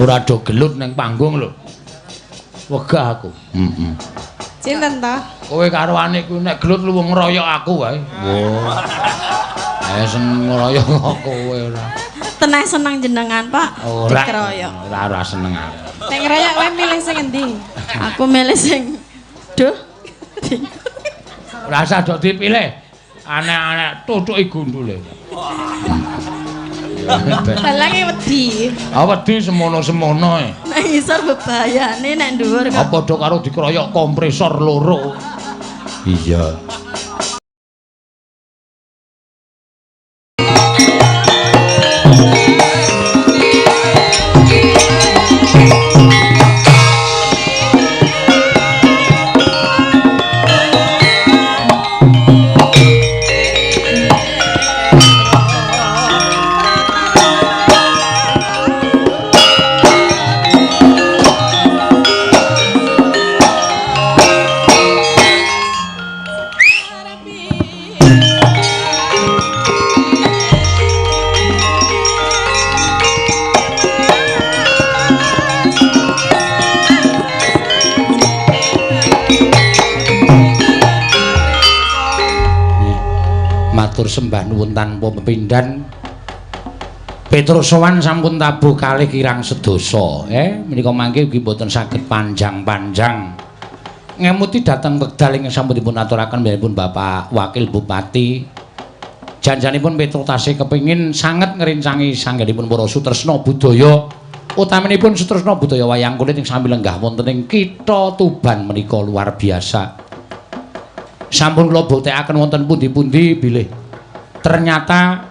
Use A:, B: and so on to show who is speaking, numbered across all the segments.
A: Ora do gelut ning panggung lho. Wegah aku. Heeh.
B: Sinten to?
A: Kowe karo anik kuwi nek gelut luwung ngeroyok aku wae. Wah. Eh sing ngeroyok kok kowe ora.
C: Tenang seneng jenengan, Pak.
A: Ora.
C: Dikeroyok.
A: Ora ora seneng aku.
B: Nek ngeroyok kowe milih sing endi?
C: Aku milih sing duh.
A: Ora usah dok dipilih. Anak-anak tutuki gundule.
B: Balange wedi.
A: Ah wedi semono-semono e.
C: Nek ngisor bebayane nek dhuwur kok.
A: Ah padha karo dikeroyok kompresor loro. Iya. Matur sembah nuwun tanpa pepindhan. Petruk sowan sampun tabuh kalih kirang sedasa. Menika mangke ugi mboten saged panjang-panjang. Ngemuti dhateng wekdal ingkang sampun dipun aturaken piyambakipun Bapak Wakil Bupati. Janjanipun Petruk tasih kepengin sanget ngrincangi sanggenipun para sutresna budaya, utaminipun sutresna budaya wayang kulit ing sami lenggah wonten ing kitha Tuban menika luar biasa. Sampun kula buktekaken wonten pundi-pundi bilih ternyata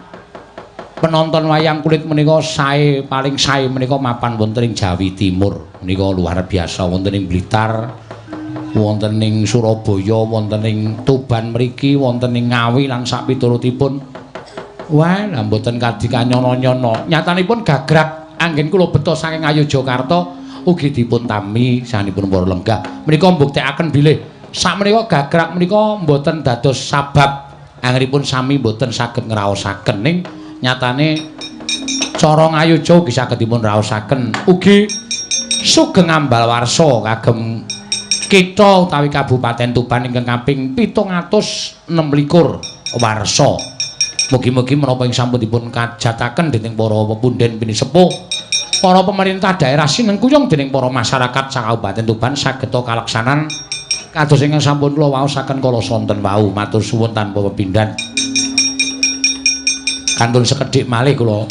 A: penonton wayang kulit menika sae paling sae menika mapan wonten ing Jawi Timur menika luar biasa wonten ing Blitar, wonten ing Surabaya, wonten ing Tuban mriki, wonten ing Ngawi lan sapiturutipun. Wah, lha mboten kadikanyono-nyono. Nyatanipun gagrak anggen kula beto saking Ngayogyakarta ugi dipun tami sanipun para lenggah. Menika mbuktekaken bilih sakmenika gagrak menika mboten dados sabab anggenipun sami mboten saged ngraosaken, ning nyatane cara Ngayogya ugi saged dipun raosaken. Ugi sugeng ambal warsa kagem kitha utawi Kabupaten Tuban ingkang kaping 726 warsa. Mugi-mugi menapa ing sampun dipun kajataken dening para pepundhen pinisepuh, para pemerintah daerah sinengkuyung dening para masyarakat sak Kabupaten Tuban saged kalaksanan kados ingkang sampun kula waosaken kala sonten wau. Matur suwun tanpa pepindhan. Kantun sekedhik malih kula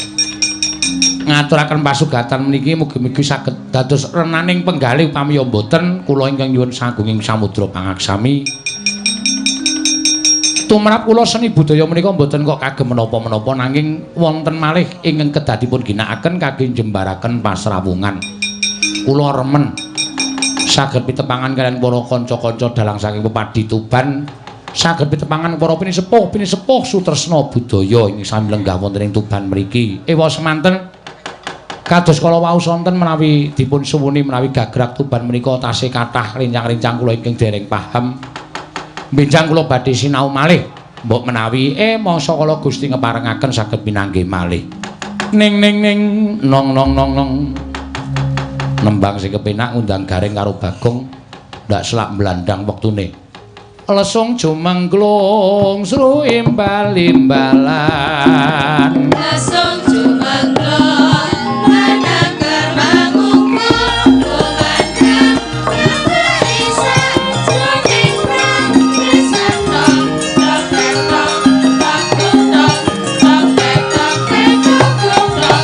A: ngaturaken pasugatan meniki mugi-mugi saged dados renaning penggalih upami ya mboten kula ingkang nyuwun sagunging samudra pangaksami. Tumrap kula seni budaya menika mboten kok kagem menapa-menapa nanging wonten malih ingkang kedah dipun ginakaken kangge njembaraken pasrawungan. Kula remen saged pitepangan kaliyan para kanca-kanca dalang saking Pepadi Tuban, saged pitepangan para pinisepuh-pinisepuh sutresna budaya ing sami lenggah wonten ing Tuban mriki. Ewa semanten kados kala wau sonten menawi dipun suwuni menawi gagrak Tuban menika tasih kathah rencang-rencang kula ingkang dereng paham. Benjang kula badhe sinau malih mbok menawi mangsa kala Gusti ngeparengaken saged pinanggih malih. Ning ning ning nong nong nong nong. Nembang sing kepenak ngundang Gareng karo Bagong ndak selak mblandang wektune. Lesung jumengglung sru imbal-imbalan.
D: Lesung jumengglung manaker mangungkung kumandhang isa jroning prang tresna tong tong tong tong tong tong tong tong tong tong tong tong tong tong.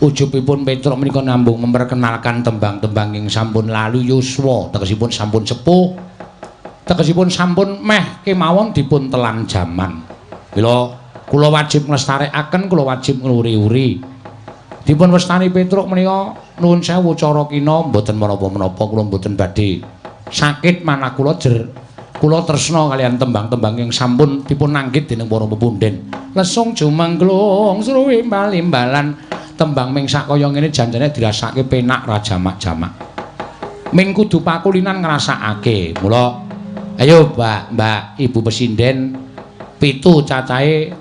A: Ujubipun Petruk menika nambung memperkenalkan tembang-tembang ing sampun lalu yuswa, tegesipun sampun sepuh, tegesipun sampun meh kemawon dipun telan jaman. Mila kula wajib nglestarekaken, kula wajib ngluri-uri. Dipun wastani Petruk menika nuwun sewu cara kina mboten menapa-menapa, kula mboten badhe sakit manah kula jer kula tresna kalian tembang-tembang ing sampun dipun nanggit dening para pepunden. Lesung jumengglung sruwi imbalan tembang ming sakaya ngene janjane dirasake penak ra jamak-jamak. Ming kudu pakulinan ngrasakake. Mula ayo Mbak, Mbak Ibu Pesinden pitu cacahe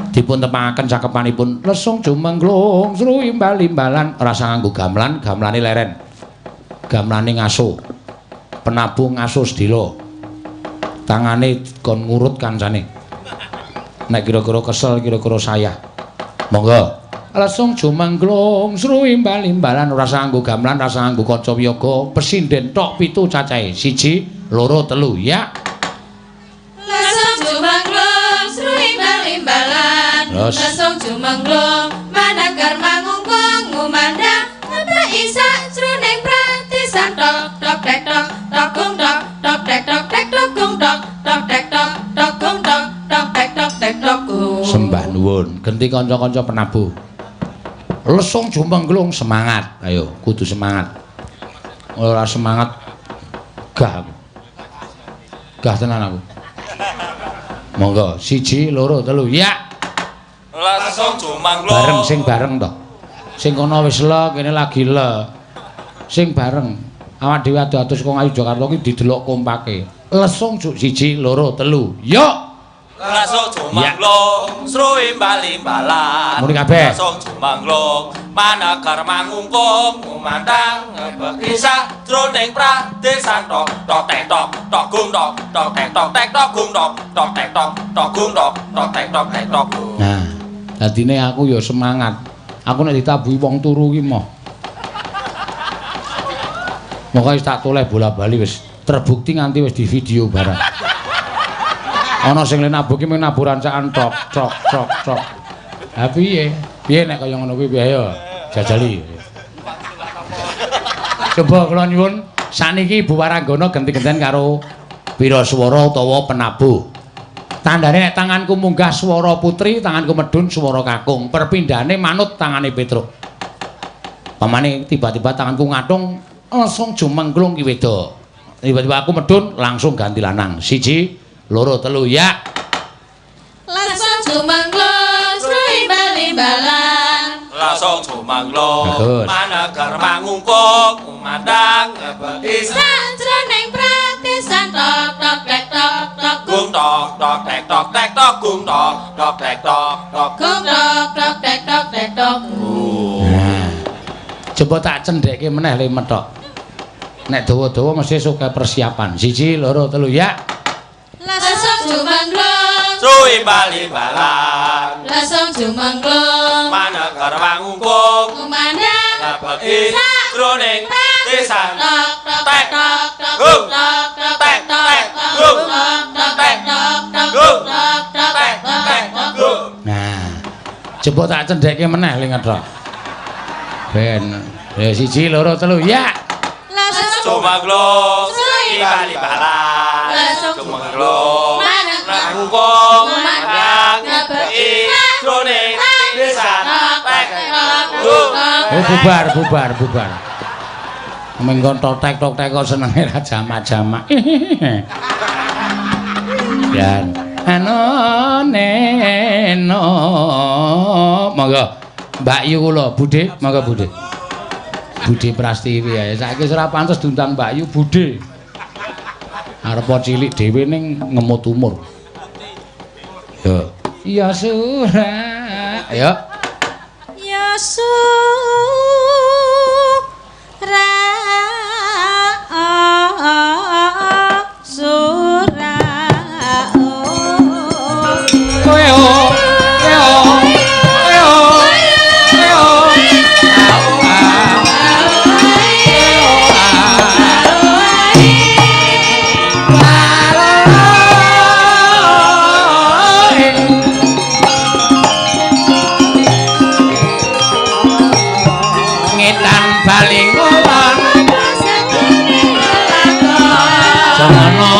A: dipun tepangaken cakepanipun lesung jumengglung sru imbal-imbalan ora nganggo gamelan, gamelane leren. Gamelane ngaso. Penabuh ngaso sedhela. Tangane kon ngurut kancane. Nek kira-kira kesel, kira-kira sayah. Monggo. Lesung jumengglung sru imbal-imbalan ora nganggo gamelan, ora nganggo kaca wiyaga, pesinden tok pitu cacahe. 1 2 3 ya.
D: Lesung jumengglung sru imbal-imbalan. Lesung jumengglung managar mangungkung ngumandhang ngebeki sajroning pratisan tok tok tek tok tok gung tok tok tek tok tek tok gung tok tok tek tok tok gung tok tok tek tok tek tok gung.
A: Sembah nuwun. Genti kanca-kanca penabuh. Lesung jumengglung semangat. Ayo kudu semangat. Ora semangat gah aku. Gah tenan aku. Monggo 1 2 3 ya.
E: Lesung jumengglung.
A: Bareng sing bareng to. Sing kono wis le, kene lagi le. Sing bareng. Awak dhewe ado-ado saka Ngayogyakarta ki didelok kompake. Lesung 1 2 3. Yo.
E: Lesung jumengglung sru imbal-imbalan.
A: Muni kabeh.
E: Lesung jumengglung managar mangungkung ngumandhang ngebeki sajroning pradesan tok tok tek tok tok gung tok tok tek tok tek tok gung tok tok tek tok tok gung tok tok tek tok tek tok.
A: Nah, dadine aku ya semangat. Aku nek ditabuhi wong turu ki moh. Moga wis tak toleh bola-bali wis terbukti nganti wis di video barang. Ana sing le nabuh ki mung nabuh rancakan tok tok tok tok. Ha piye? Piye nek kaya ngono kuwi piye ayo jajali. Coba kula nyuwun sakniki Ibu Waranggana genti-genten karo wiraswara utawa penabuh. Tandane nek tanganku munggah swara putri, tanganku medhun swara kakung. Perpindhane manut tangane Petruk. Pamane tiba-tiba tanganku ngatung langsung jumengglung ki wedok. Tiba-tiba aku medhun langsung ganti lanang. 1 2 3 ya.
D: Langsung jumengglung sru imbal-imbalan.
E: Langsung jumengglung managar mangungkung ngumandhang ngebeki
D: sajroning pratisan tok tok tek tok tok
E: gung tok tok tek tok tek tok gung tok tok tek tok tok
D: gung tok tok tek tok tek tok.
A: Nah, coba tak cendhekke meneh le methok. Nek dawa-dawa mesti suka persiapan. 1 2 3 ya.
D: Langsung jumengglung
E: sru imbal-imbalan.
D: Langsung jumengglung
E: managar mangungkung
D: ngumandhang
E: ngebeki jroning desan
D: tok tok
E: tek
D: tok tok
E: gung
D: tok tok
E: tek
D: tok
E: tek
D: tok
E: gung
D: tok
E: tek
D: tok tok
E: gung
D: tok tok
E: tek tek gung.
A: Nah, coba tak cendhekke meneh le ngethok. Ben 1 2 3 ya.
D: Langsung
E: jumengglung sru imbal-imbalan.
D: Langsung
E: jumengglung
D: mangungkung
E: mangungkung ngumandhang ngebeki jroning desan tek gung.
A: Oh bubar bubar bubar. Mengkon totek totek kok senenge ra jamak-jamak. Dan anoneno monggo Mbak Yu kula Budhe, monggo Budhe. Budhe Prastiwi ya. Saiki wis ora pantes diundang Mbak Yu Budhe. Arep cilik dhewe ning ngemut umur. Yo. Ya sura. Ayo.
C: Ya sura. Sura.
A: Kowe o. Kowe o. Kowe o. Kowe o. Ana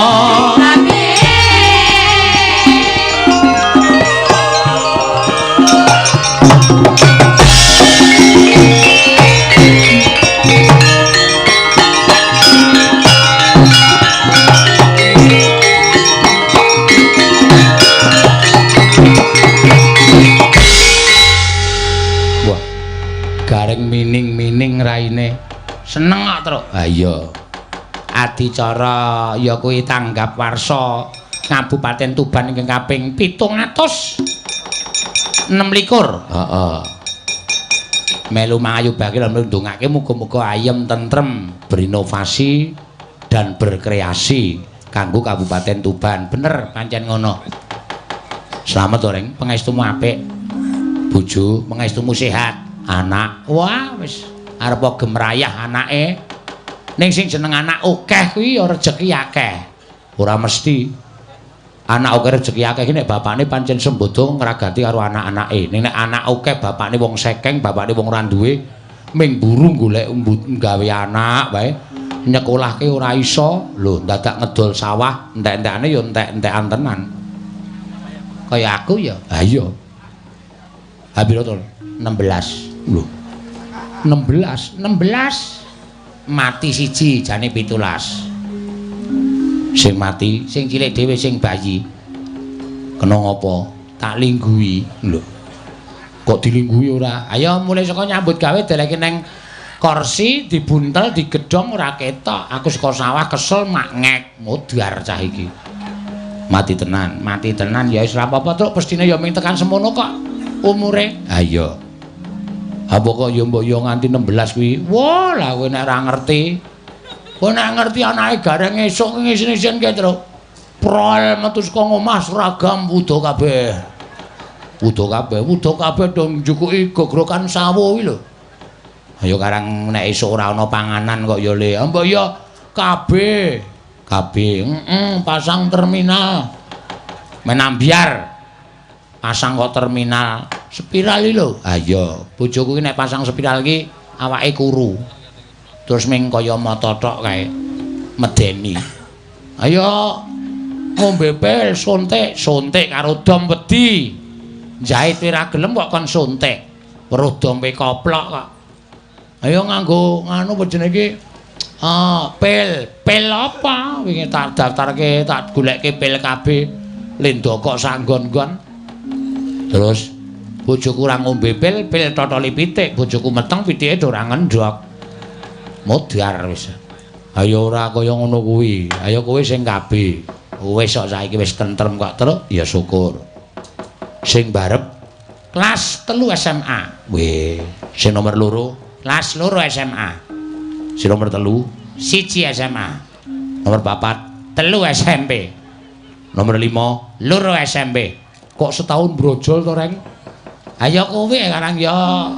A: mining-mining raine seneng kok, Truk. Ha iya. Adicara ya kuwi tanggap warsa Kabupaten Tuban ingkang kaping 726. Heeh. Melu mangayubake lan ndongake muga-muga ayem tentrem, berinovasi dan berkreasi kanggo Kabupaten Tuban. Bener pancen ngono. Slamet to, Reng, pangestumu apik. Bojo, pangestumu sehat. Anak, wah wis arep gemrayah anake. Ning sing jeneng anak akeh kuwi ya rejeki akeh. Ora mesti anak akeh rejeki akeh iki nek bapakne pancen sembodo ngragati karo anak-anake. Ning nek anak akeh bapakne wong sekeng, bapakne wong ora duwe, ming buru golek gawe anak wae. Nyekolahke ora iso, lho dadak ngedol sawah, entek-entekane ya entek-entekan tenan. Kaya aku ya. Ha iya. Ha piro to? 16. Lho. 16, 16 mati siji jane 17. Sing mati sing cilik dhewe sing bayi. Kena ngopo? Tak lingguhi. Lho. Kok dilingguhi ora? Ayo mulai saka nyambut gawe deleke neng kursi dibuntel digedhong ora ketok. Aku saka sawah kesel mak ngek modar cah iki. Mati tenan, mati tenan ya wis ora apa-apa, Truk, pestine ya ming tekan semono kok umure. Ha iya. Apa kok ya mbok ya nganti 16 kuwi. Wah, lah kowe nek ora ngerti. Kowe nek ngerti anake gareng esuk ngisin-isin kae, Truk. Prol metu saka omah seragam wuda kabeh. Wuda kabeh, wuda kabeh do njukuki gogrokan sawo kuwi lho. Ayo karang nek esuk ora ana panganan kok ya le. Mbok ya KB. KB, heeh, pasang terminal. Menambiar. Pasang kok terminal spiral iki lho. Ha iya, bojoku ki nek pasang spiral iki awake kuru. Terus ming kaya mata tok kae. Medeni. Ayo ngombe pil suntik, suntik karo dom wedi. Jahit ora gelem kok kon suntik. Weruh dompe koplok kok. Ayo nganggo nganu apa jenenge iki? Pil, pil apa? Wingi tak daftarke, tak goleke pil KB. Lendo kok sanggon-nggon. Terus bojoku ora ngombe pil, pil totoli pitik, bojoku meteng pitike do ora ngendhok. Modar wis. Ayo ora kaya ngono kuwi. Ayo kowe sing KB. Wis kok saiki wis tentrem kok, Truk. Ya syukur. Sing barep kelas 3 SMA. Weh, sing nomor 2 kelas 2 SMA. Sing nomor 3 1 SMA. Nomor 4 3 SMP. Nomor 5 2 SMP. Kok setahun brojol to, Reng? Ayo kowe karang ya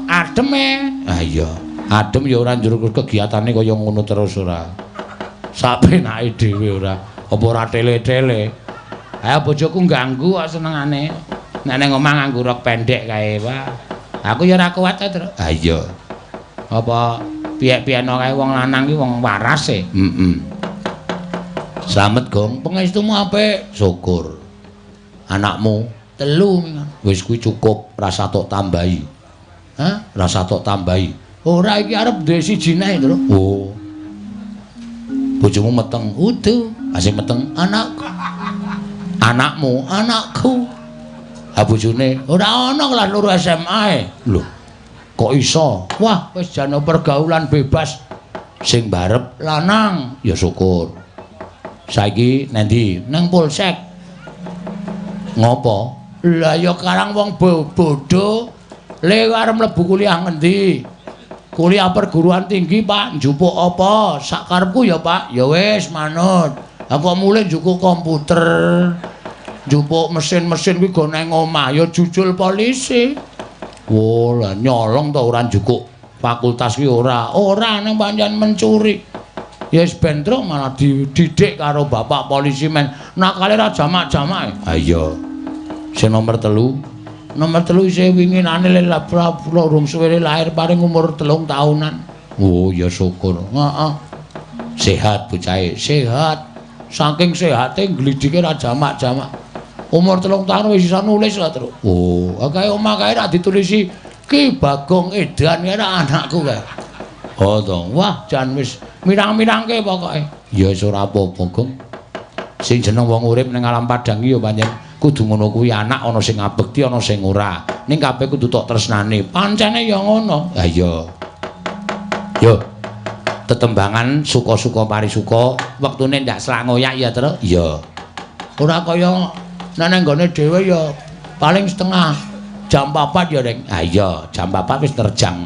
A: adem e. Ha iya, adem ya ora njur kegiatane kaya ngono terus ora. Sapenake dhewe ora. Apa ora tele-tele. Ayo bojoku ganggu kok senengane. Nek nang omah nganggo rok pendek kae, wah. Aku ya ora kuat ta, Truk. Ha iya. Apa piye-piyeno kae wong lanang ki wong waras e. Heeh. Slamet, Gong. Pangestumu apik? Syukur. Anakmu telu wis kuwi cukup, rasa tok tambahi. Hah? Rasa tok tambahi. Ora iki arep duwe siji neh, Truk. Oh. Bojomu meteng. Udu, asih meteng anakku. Anakmu, anakku. Ha bojone ora ana kelas 2 SMA e. Lho. Kok iso? Wah, wis jane pergaulan bebas. Sing barep lanang, ya syukur. Saiki nendi? Nang polsek. Ngopo? Lah ya karang wong bodho. Le arep mlebu kuliah ngendi? Kuliah perguruan tinggi, Pak. Njupuk apa? Sak karepku ya, Pak. Ya wis manut. Lah kok mulih njupuk komputer, njupuk mesin-mesin kuwi go nang omah ya jujul polisi. Wo, lah nyolong to ora njukuk fakultas kuwi ora. Ora nang pancen mencuri. Ya wis ben truk malah dididik karo bapak polisi men nakale ra jamak-jamak. Ha iya. Sing nomor 3, nomor 3 isih winginane urung suwene lahir paring umur 3 tahunan. Oh ya syukur. Heeh. Sehat bocahe, sehat. Saking sehate glidike ra jamak-jamak. Umur 3 tahun wis iso nulis lah, Truk. Oh, kae omah kae ra ditulisi Ki Bagong edan kae ra anakku kae. Oh to. Wah, jan wis mirang-mirangke pokoke. Ya wis ora apa-apa, Gong. Sing jeneng wong urip ning alam padang iki ya pancen kudu ngono kuwi, anak ana sing ngabekti ana sing ora. Ning kabeh kudu tok tresnane. Pancene ya ngono. Ha iya. Yo. Tetembangan suka-suka parisuka, wektune ndak selangoyak ya, Truk. Iya. Ora kaya nek nang nggone dhewe ya paling setengah jam 4 ya, Reng. Ha iya, jam 4 wis nerjang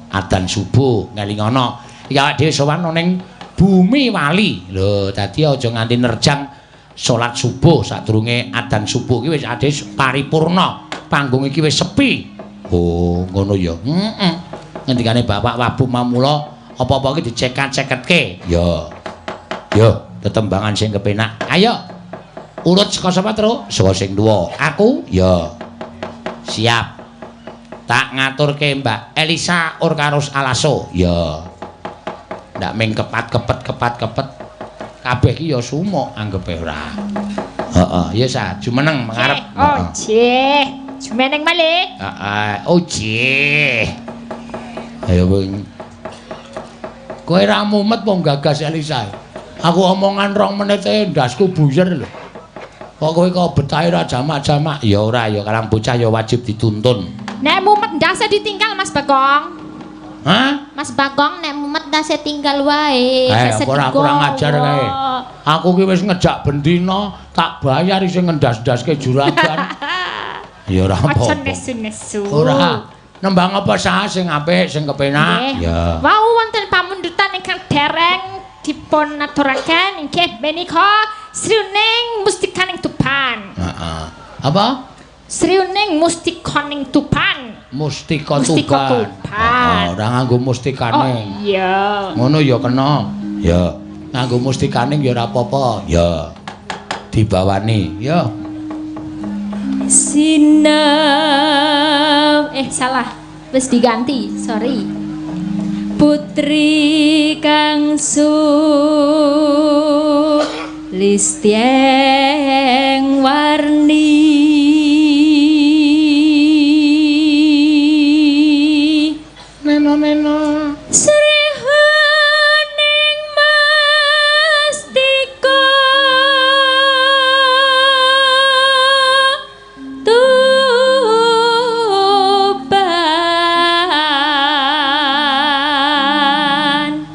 A: adzan subuh, ngelingono. Iki awake dhewe sowan ning Bumi Wali. Lho, dadi aja nganti nerjang salat subuh sadurunge adzan subuh iki wis ade paripurna. Panggung iki wis sepi. Oh, ngono ya. Heeh. Ngendikane Bapak Wabu Mamula, apa-apa iki dicekat-ceketke. Ya. Yo, tetembangan sing kepenak. Ayo. Urut saka sapa, Truk? Saka sing tuwa. Aku? Ya. Siap. Tak ngaturke Mbak Elisa Orkarus Alaso. Ya. Ndak ming kepat-kepet kepat-kepet. Kabeh iki ya sumuk anggepe ora. Heeh, ya sa, jumeneng mengarep.
C: Oh, jeh. Jumeneng malih.
A: Heeh, oh jeh. Ayo kowe. Kowe ra mumet wong gagas Elisa. Aku omongan 2 menit e ndasku buyer lho. Kok kowe kok betahe ra jamak-jamak? Ya ora ya, karang bocah ya wajib dituntun.
D: Nek mumet ndase ditinggal Mas Bagong.
A: Hah?
D: Mas Bagong nek mumet ndase tinggal wae.
A: Ora kurang ajar kae. Aku ki wis ngejak bendina, tak bayar isih ngendas-ndaske juragan. Ya ora apa-apa.
C: Aja nesu-nesu.
A: Ora. Nembang apa sah sing apik, sing kepenak. Ya.
D: Wau wonten pamundutan ingkang dereng dipun aturaken inggih menika Sriuning Mustikaning Tuban.
A: Heeh. Apa?
D: Sriuning Mustikaning Tuban.
A: Mustika Tuban.
D: Heeh,
A: ora nganggo mustikaning.
D: Oh iya.
A: Ngono ya kena. Ya. Nganggo mustikaning ya ora apa-apa. Ya. Dibawani. Ya.
C: Sinau
D: salah. Wis diganti, sorry.
C: Putri kang sulistyeng warni
A: neno-neno
C: srihuning mustika Tuban.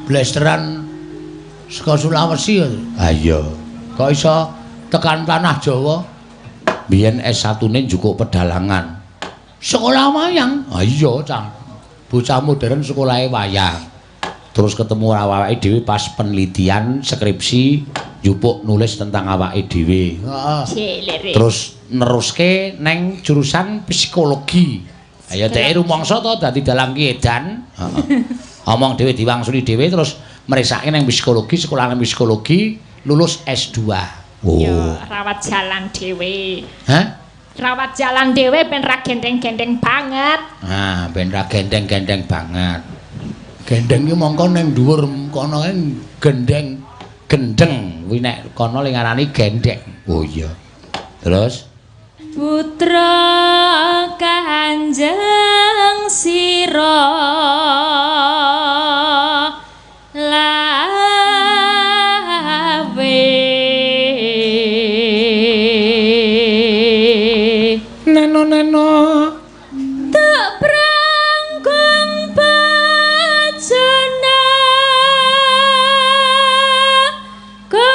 A: Blesteran saka Sulawesi ya. Ha iya. Kok iso tekan tanah Jawa? Biyen S1-ne njukuk pedalangan. Sekolah wayang. Ha iya, cah. Bocah modern sekolahe wayang. Terus ketemu awake dhewe pas penelitian skripsi njupuk nulis tentang awake dhewe. Heeh. Terus neruske neng jurusan psikologi. Ayo dhek rumangsa to dadi dalang ki edan. Heeh. Omong dhewe diwangsuli dhewe terus meresake nang psikologi, sekolah nang psikologi, lulus S2. Oh.
D: Yo, rawat jalan dhewe.
A: Hah?
D: Rawat jalan dhewe ben ra gendeng-gendeng banget.
A: Nah, ben ra gendeng-gendeng banget. Gendeng ki mongko ning dhuwur kono kae gendeng, gendeng kuwi nek kono le ngarani gendeng. Oh iya. Terus
C: putra Kanjeng Sira lawe
A: neno-neno
C: tak prangkung bajana kara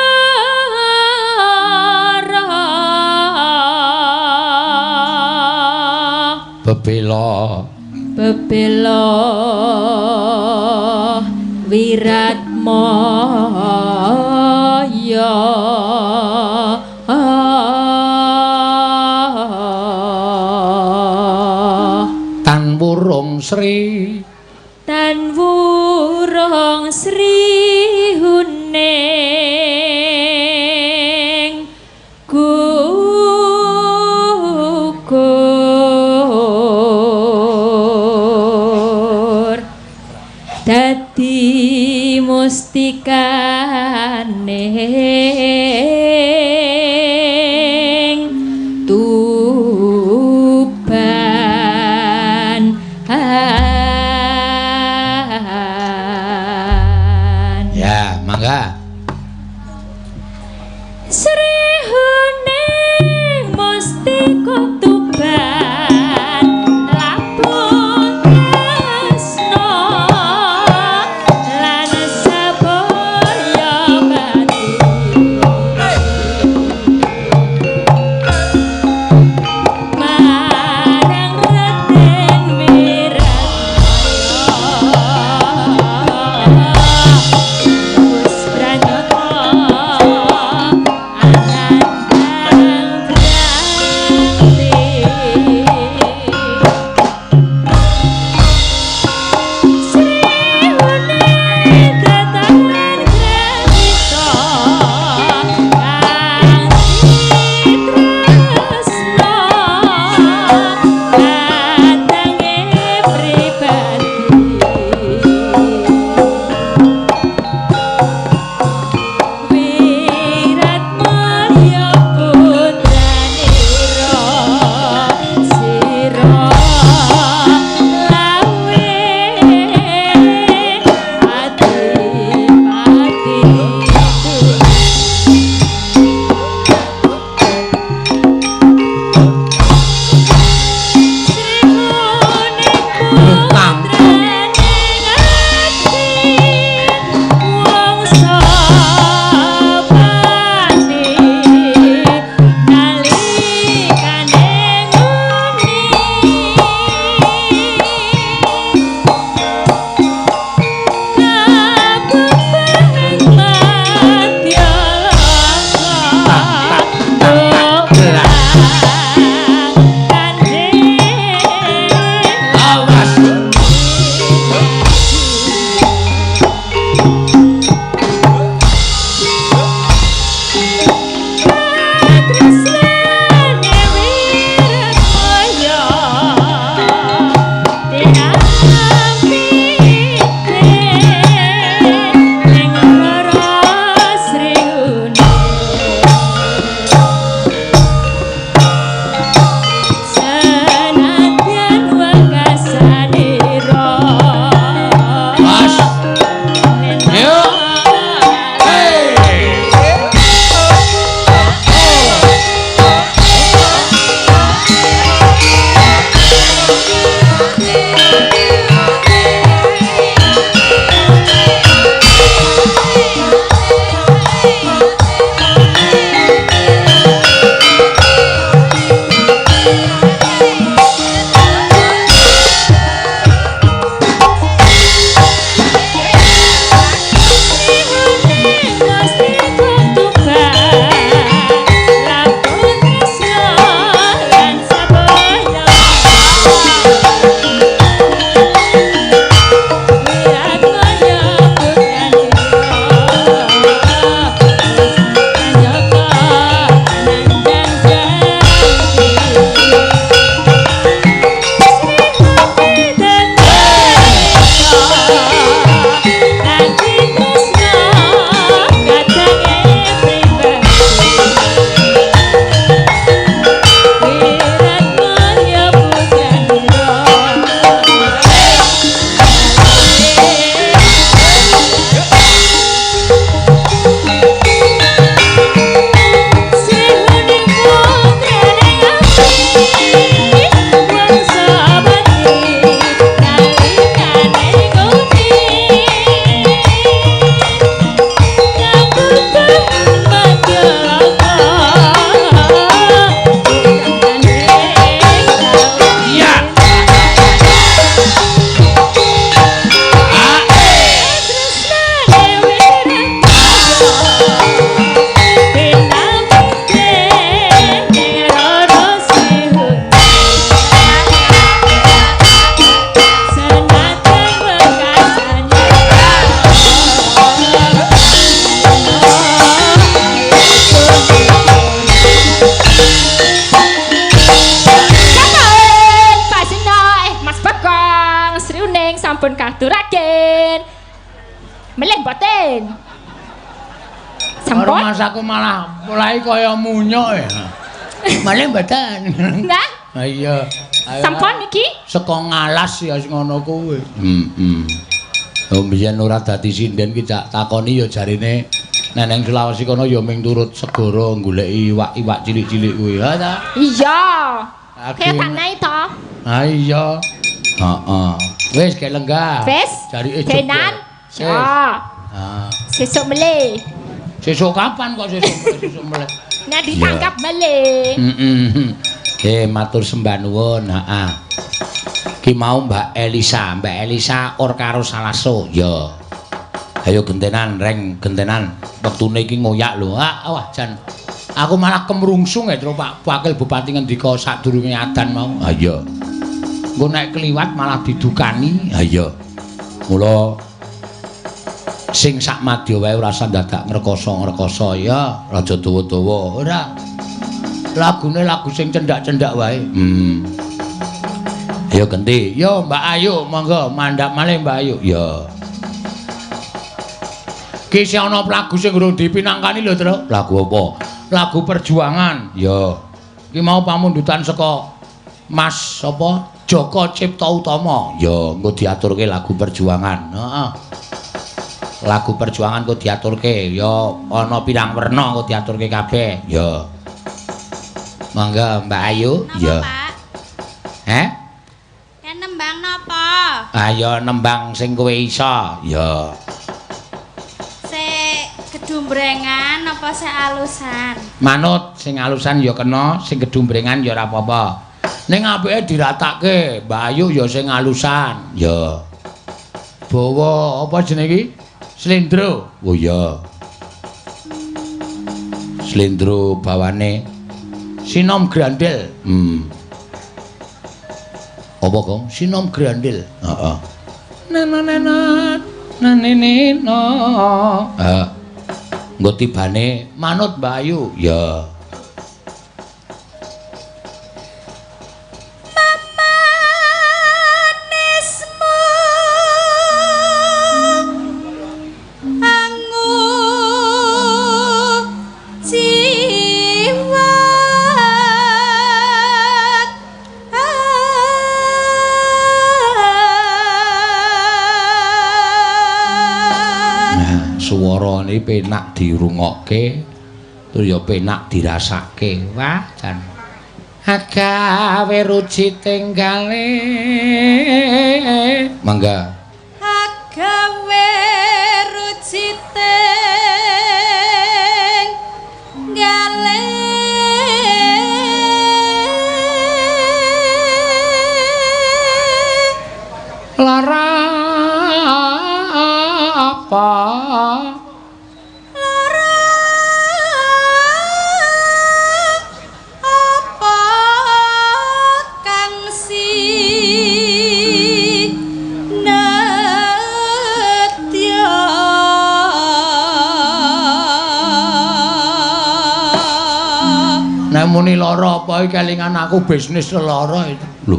A: bebela
C: bebela wiratmaya.
A: Tan wurung sri,
C: tan wurung sri huning gugur dadi mustika Ning Tuban.
A: Ya, mangga.
C: Sri Huning Mustika Tuban labung tresna lan sabaya bati marang Raden Wiratmaya wis pranyata anandang brangti. Sampun.
A: Mas aku malah mulai kaya munyuk ya. Malah mboten.
C: Lah,
A: Ha iya.
C: sampun iki.
A: Saka ngalas ya sing ngono kuwi. Heeh. Oh mbiyen ora dadi sinden ki cak takoni ya jarine neneng Sulawesi kono ya ming turut segara goleki iwak-iwak cilik-cilik kuwi. Ha ta?
C: Iya. Kaya tak naik to.
A: Ha iya. Heeh. Wis gek lenggah.
C: Wis.
A: Jarike
C: Benan.
A: jebol.
C: Ya.
A: Ha.
C: Sesuk melih.
A: Sesuk kapan kok sesuk melih? Sesuk melih.
C: Nek ditangkap melih.
A: Heeh. Matur sembah nuwun. Heeh. Ki mau Mbak Elisa, Mbak Elisa or karo Salaso. Ya. Ayo gentenan, reng gentenan. Wektune iki ngoyak lho. Ah, wah jan. Aku malah kemrungsung ya terus Pak Wakil Bupati ngendika sadurunge adan mau. Ha iya. Engko nek kliwat malah didukani. Ha iya. Mula sing sak madya wae ora usah dadak ngrekoso-ngrekoso ya, aja dawa-dawa. Ora. Lagune lagu sing cendak-cendak wae. Ayo genti. Yo Mbak Ayu, monggo mandhap malih Mbak Ayu. Ya. Ki isih ana lagu sing urung dipinangkani lho, Truk. Lagu apa? Lagu Perjuangan. Ya. Ki mau pamundutan saka Mas sapa? Joko Cipta Utama. Ya, engko diaturke lagu Perjuangan. Heeh. Lagu Perjuangan engko diaturke. Ya ana pirang werna engko diaturke kabeh. Ya. Monggo Mbak Ayu.
D: Napa, Pak?
A: Heh?
D: Kan nembang napa?
A: Ayo nembang sing kowe iso. Ya.
D: Sik gedumbrengan apa sik alusan?
A: Manut sing alusan ya kena, sing gedumbrengan ya ora apa-apa. Ning apike diratake, Mbak Ayu ya sing alusan. Ya. Bawa apa jenenge iki? Slendro. Oh iya. Slendro bawane Sinom Grandel. Apa, Kong? Sinom Grandel. Heeh. Nana naneneno. Heeh. Engko tibane manut Mbak Ayu. Ya.
D: Mamanismu angu jiwat.
A: Nah, suwarane penak dirungokke, terus ya penak dirasake. Wah, jan. Agawe ruji tenggale. Mangga.
D: Agawe ruji tenggale.
A: Lara apa?
D: Lara apa kang sinadya?
A: Nek muni lara apa iki kelingan aku bisnis lelara itu. Lho,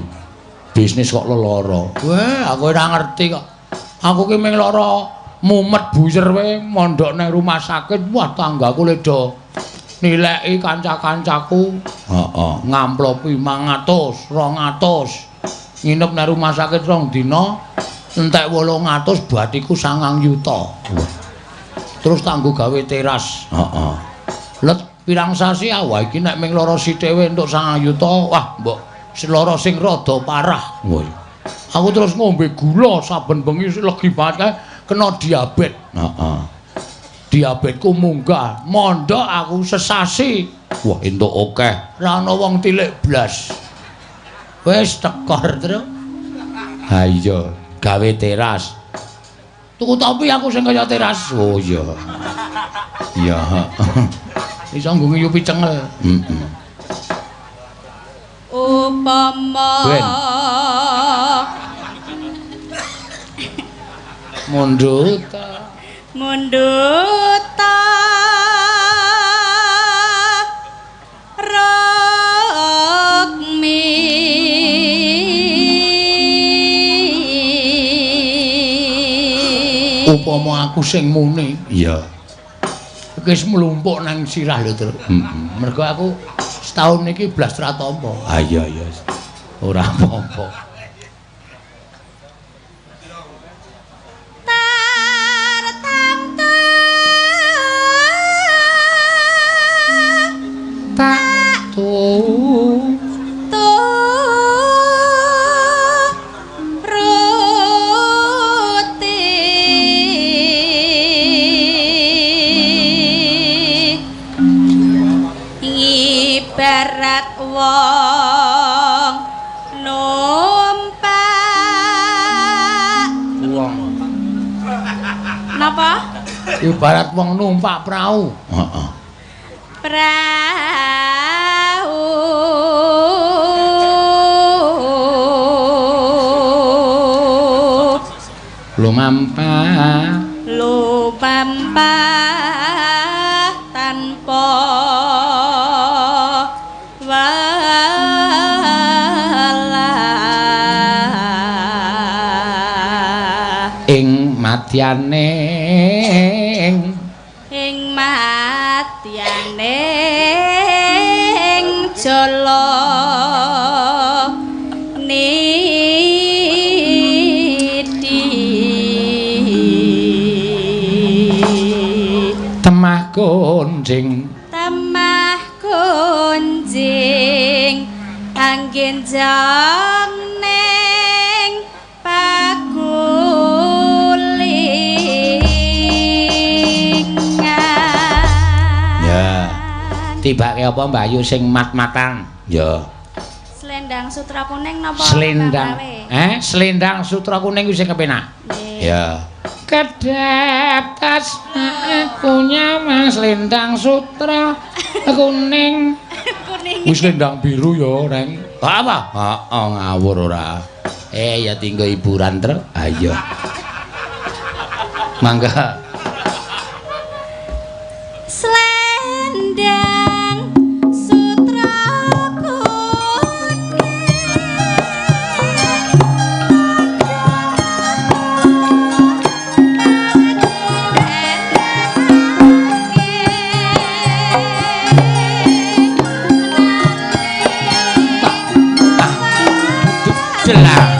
A: bisnis kok lelara? Weh, aku ora ngerti kok. Aku ki mung lara mumet buyer wae mondok nang rumah sakit. Wah, tanggaku le do nileki kanca-kancaku. Heeh, ngamplopi 500, 200. Nginep nang rumah sakit 2 dina, entek 800, batiku 9 yuta. Wah. Terus tanggo gawe teras. Heeh. Let pirang sasi ah, wah iki nek ming lara sithik wae entuk 9 yuta. Wah, mbok lara sing rada parah. Wah. Aku terus ngombe gula saben bengi legi banget kae kena diabet. Heeh. Diabetku munggah, mondok aku sesasi. Wah, entuk akeh. Ora ana wong tilik blas. Wis tekor, Truk. Ha iya, gawe teras. Tuku topi aku sing kaya teras. Oh iya. Iya. Iso nggo ngiyupi cengel. Heeh.
D: Upama
A: Ben. Mundut
D: mundut rukmi.
A: Upama aku sing muni. Iya. Wis mlumpuk nang sirah lho, Tru. Heeh. Mergo aku setahun iki blas ra tampa. Ah iya iya. Ora apa-apa.
D: Tartamtu
A: Tak tu
D: turuti ngibarat wong numpak
A: wong.
D: Napa?
A: Ibarat wong numpak prau. Heeh.
D: Prau
A: Lumampah
D: lumampah tanpa walah
A: ing madyaning
D: ing madyaning jala nidhi
A: temah konjing
D: temah kunjing anggen jong ning pagulingan.
A: Ya. Tibake apa Mbak Ayu sing mat-matan? Ya.
D: Selendang sutra kuning napa
A: Selendang.
D: kang rawe?
A: Selendang sutra kuning kuwi sing kepenak.
D: Nggih.
A: Ya. Kedep tas aku nyamang selendang sutra kuning.
D: Kuning.
A: Wis selendang biru ya, Reng. Apa? Heeh, ngawur ora. Ya tinggo hiburan, Tru. Ayo. Mangga.
D: Selendang sutra kuning
A: Jelas.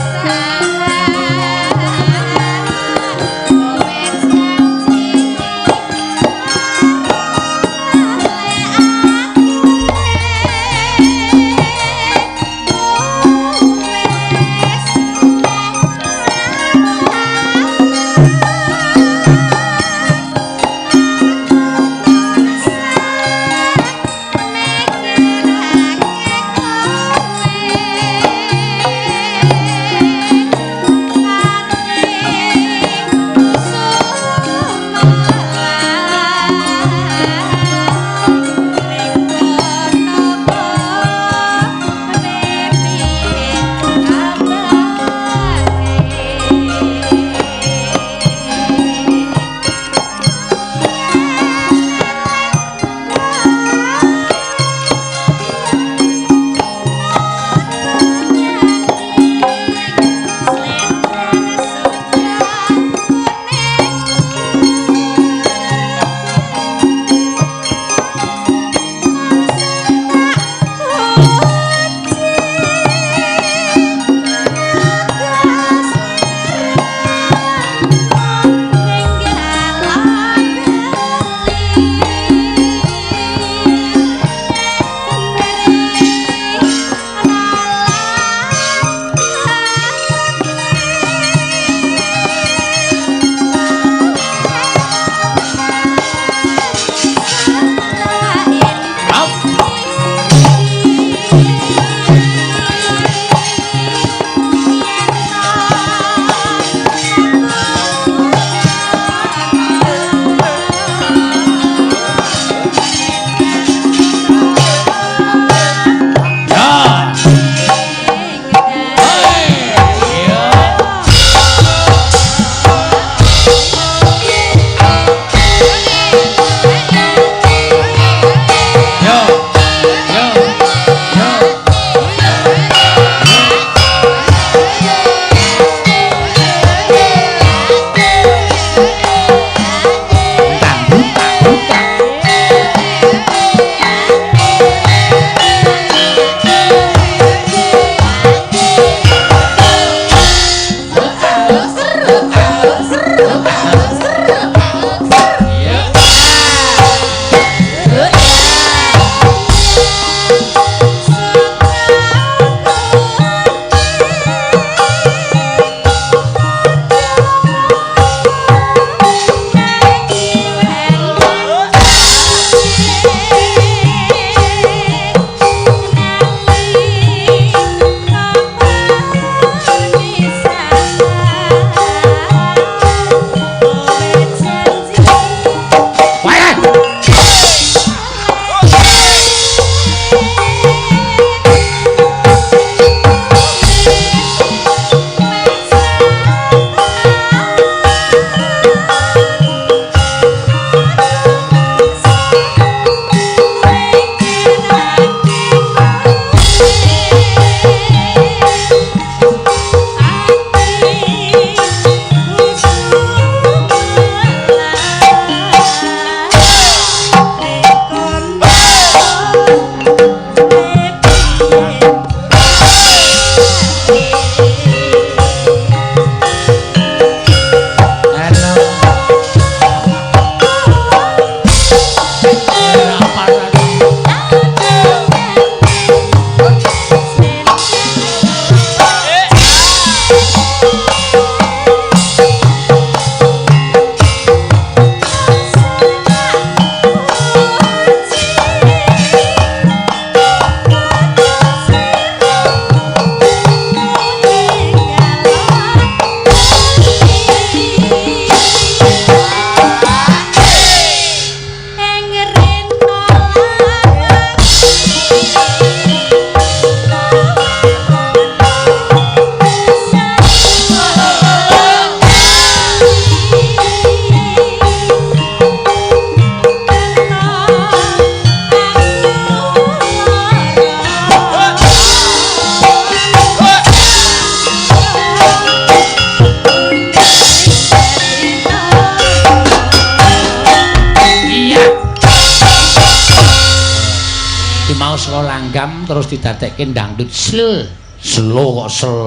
A: saka langgam terus didadekke dangdut slow. Slow kok sel.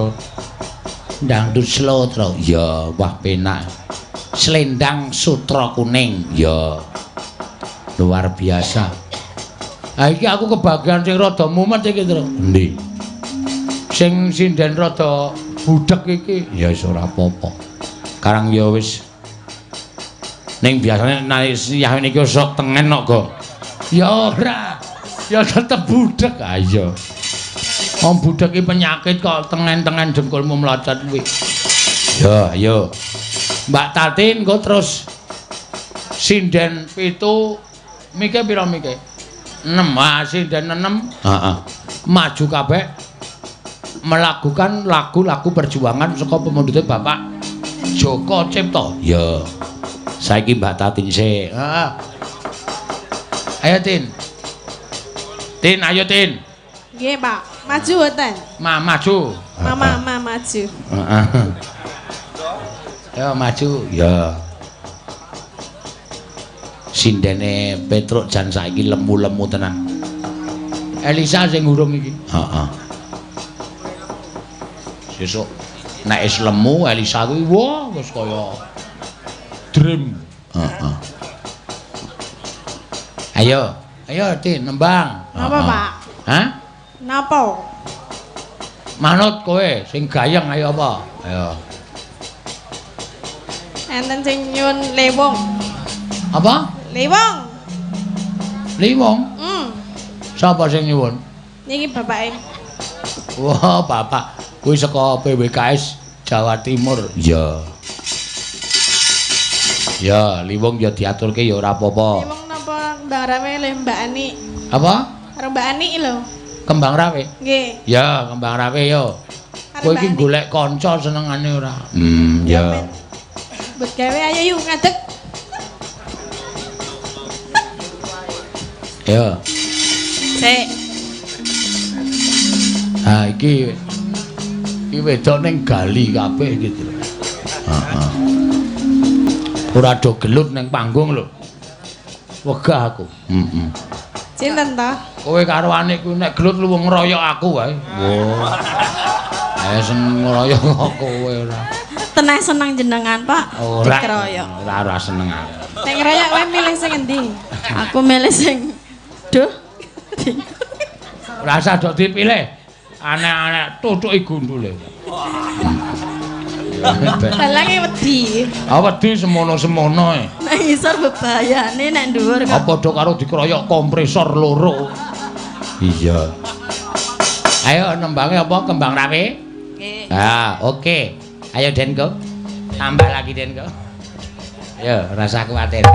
A: Dangdut slow, Tru. Ya, wah penak. Selendang sutra kuning. Ya. Luar biasa. Ha iki aku kebagian sing rada mumet iki, Tru. Endi? Sing sinden rada budhek iki. Ya wis ora apa-apa. Karang ya wis. Ning biasane nek siyah niki sok tengen kok, Go. Ya ora. Ya tetep budhek. Ha iya. Wong budhek iki penyakit kok tengen-tengen dengkulmu mlocot kuwi. Ya, ayo. Mbak Tatin engko terus sinden 7 mike pira mike? 6. Ah, sinden 6. Heeh. Maju kabeh melakukan lagu-lagu perjuangan saka pemundhute Bapak Joko Cipto. Ya. Saiki Mbak Tatin sik. Heeh. Ayo Tin. Tin, ayo Tin.
B: Nggih, Pak. Maju mboten?
A: Ma maju.
B: Mama, ma maju.
A: Heeh. Ayo maju. Ya. Sindene Petruk jan saiki lemu-lemu tenan. Elisa sing urung iki. Heeh. Sesuk nek wis lemu Elisa kuwi wah wis kaya dream. Heeh. Ayo, ayo Tin nembang.
B: Napa, Pak?
A: Hah?
B: Napa?
A: Manut kowe sing gayeng ayo apa? Ayo.
B: Enten sing nyuwun lewong.
A: Apa?
B: Lewong.
A: Lewong? Sapa sing nyuwun?
B: Niki bapake.
A: Wah, bapak kuwi saka PWKS Jawa Timur. Iya. Ya, Liwong ya diaturke ya ora apa-apa.
B: Liwong napa Kembang Rawe lho Mbak Ani?
A: Apa?
B: Karo Mbak Ani lho.
A: Kembang Rawe?
B: Nggih.
A: Ya, Kembang Rawe yo. Kowe iki golek kanca senengane ora? Ya.
B: Mbok gawe ayo yuk ngadeg.
A: Ya.
D: Sik.
A: Ha iki iki wedok ning gali kabeh gitu lho. Heeh. Ora do gelut ning panggung lho. Wegah aku. Heeh.
B: Sinten ta?
A: Kowe karo anik kuwi nek gelut lu ngeroyok aku wae. Wah. Eh seneng ngeroyok kok kowe ora.
D: Tenang seneng jenengan, Pak.
A: Ora.
D: Dikeroyok.
A: Ora ora seneng aku.
B: Nek ngeroyok kowe milih sing endi?
D: Aku milih sing duh.
A: Ora usah dok dipilih. Anak-anak tutuki gundule.
B: Balange wedi.
A: Ah wedi semono-semono e.
D: Nek ngisor bebayane nek dhuwur
A: kok. Padha karo dikeroyok kompresor loro. Iya. Ayo nembange apa Kembang Rawe?
D: Nggih.
A: Ah, oke. Ayo Denko. Tambah lagi Denko. Ayo, rasa kuwatir.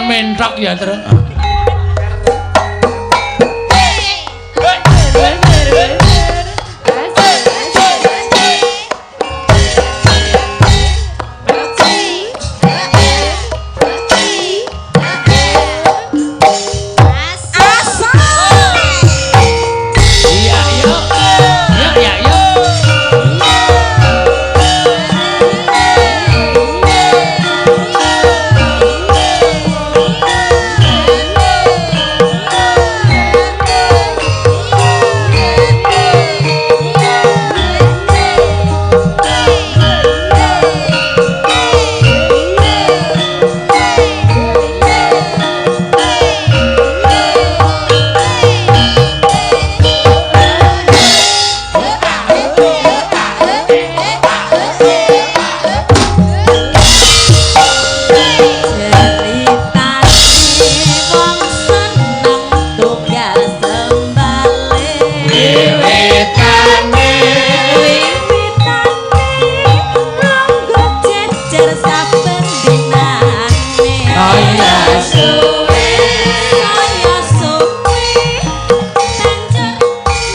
A: Mentok ya terus. Iya, iya. Iya, iya, iya.
D: Suwe saya suwe banjur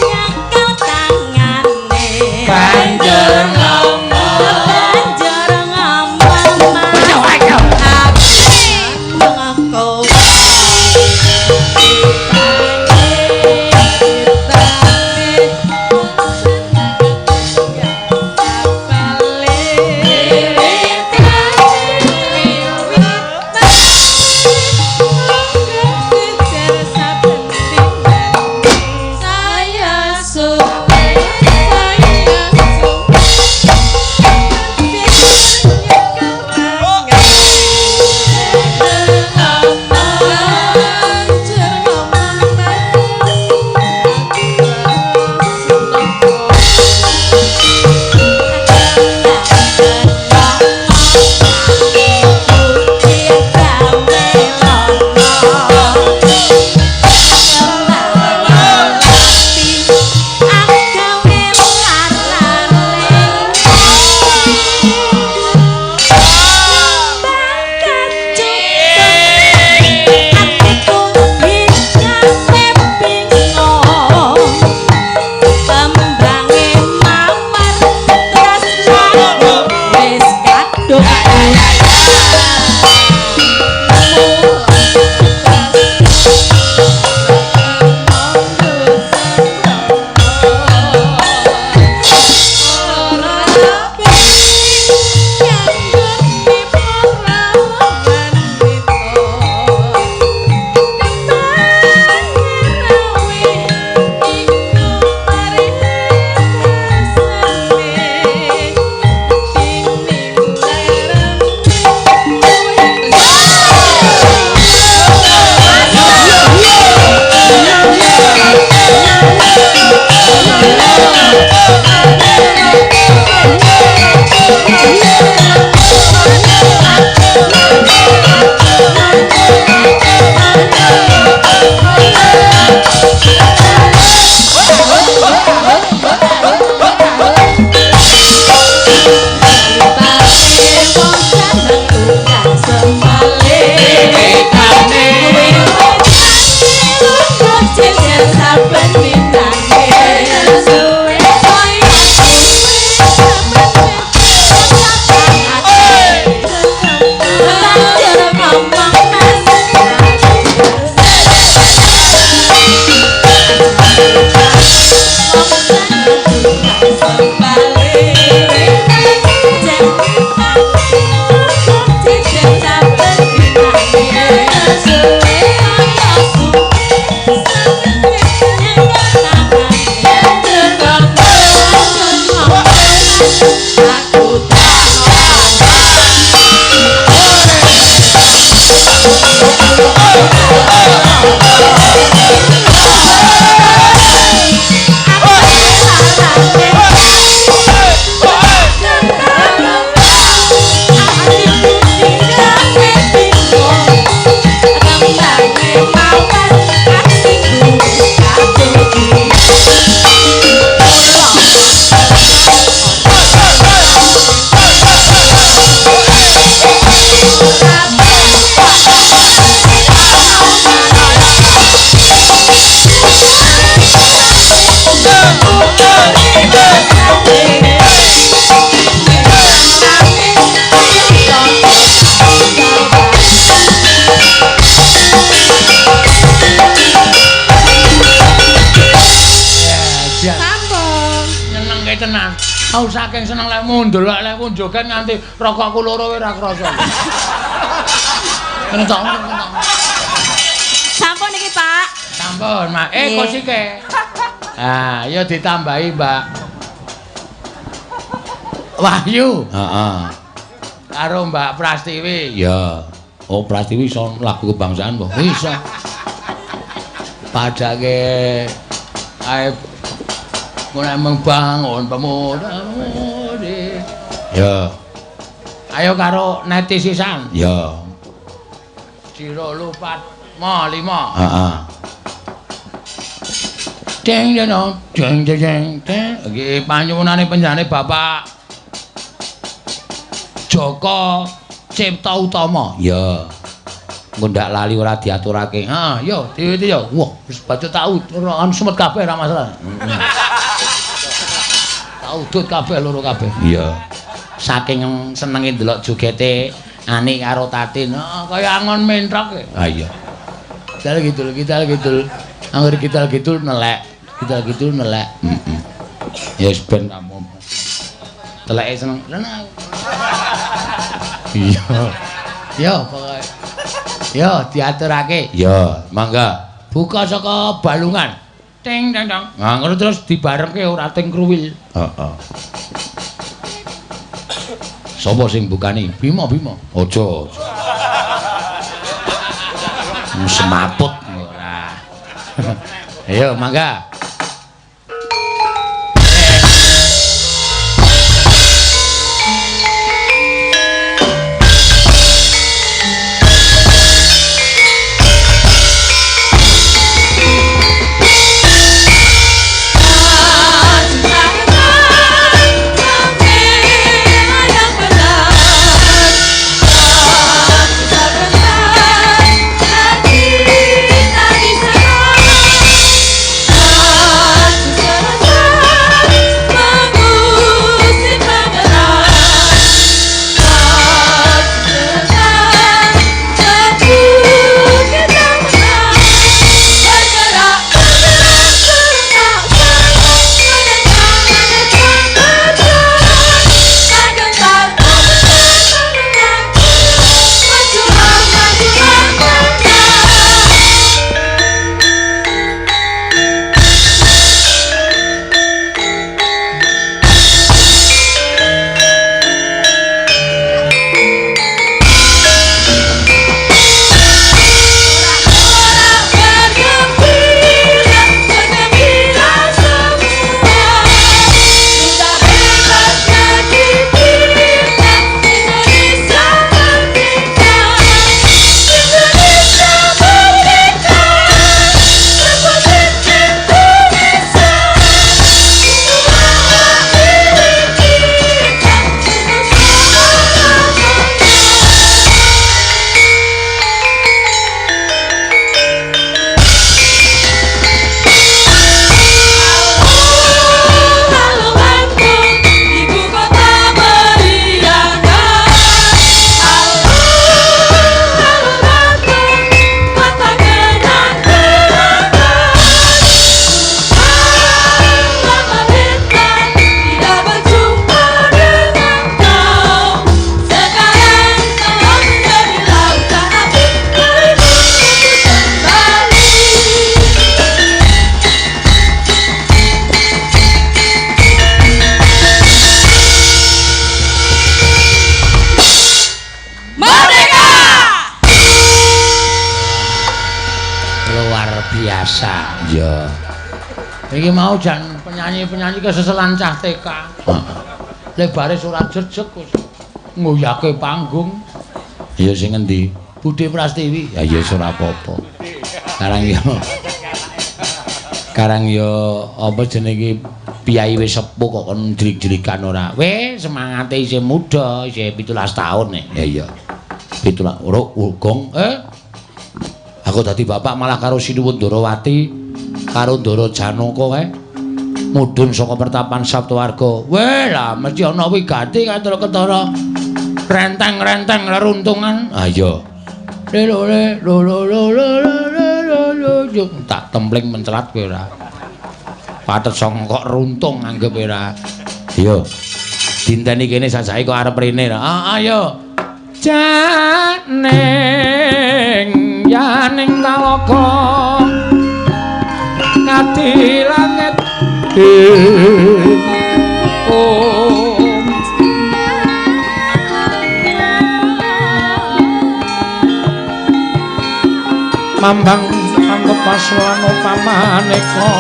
D: nyekel tangane.
A: Banjur ngomong.
D: Banjur ngomong mas. Aku seneng kowe.
A: Tenan. Aku saking seneng lek ndelok lek joget nganti rokokku loro ora krasa. Entok.
D: Sampun iki, Pak.
A: Sampun, Mak. Kosike. Ah, ya ditambahi, Mbak. Wahyu. Heeh. Karo Mbak Prastiwi. Ya. Oh, Prastiwi iso lagu kebangsaan apa? Iso. Padake ae mulai membangun pemuda-pemudi. Ya. Ayo karo neti sisan. Ya. Jiro lupat mo lima. Heeh. Deng deng deng deng deng. Iki panyuwunane panjenengane Bapak Joko Cipta Utama. Ya. Engko ndak lali ora diaturake. Ha, yo diwiti yo. Wah, wis bacut tak anu sumet kabeh ora masalah. Tak udut kabeh loro kabeh. Iya. Saking senenge ndelok jogete Ani karo Tatin, oh, kaya angon mentrok. Ha iya. Kidal kidul kidal kidul. Angger kidal kidul nelek, kidal kidul nelek. Heeh. Ya wis ben kamu. Teleke seneng. Lah iya. Yo pokoke. Yo diaturake. Ya, mangga. Buka saka balungan. Ting tang tang. Nah, ngono terus dibarengke ora ting kruwil. Heeh. Sapa sing bukani? Bima, Bima. Aja. Semaput ora. Ayo, mangga. Iki mau jan penyanyi-penyanyi keseselan cah TK. Lebare ora jejeg wis nguyake panggung. Ya sing ngendi? Budhe Prastiwi. Ya ya ora apa-apa. Karang yo apa jenenge piyai wis sepuh kok kon jlik-jlikan ora. Wis semangate isih muda, isih 17 tahun nek. Ya iya. 17 ora gong. Aku dadi bapak malah karo Sinuwun Ndorowati. Karo Ndara Janaka kae mudhun saka pertapan Saptawarga. Weh lah mesti ana wigati kae ketara renteng-renteng reruntungan. Ha iya. Le le lo lo lo lo lo lo tak templing mencelat kowe ora. Pathet sanga kok runtung anggep ora. Iya. Dinteni kene sajake kok arep rene. Ah ayo. Janing yaning talaga ngati langit om mambang anggep paslan pamaneka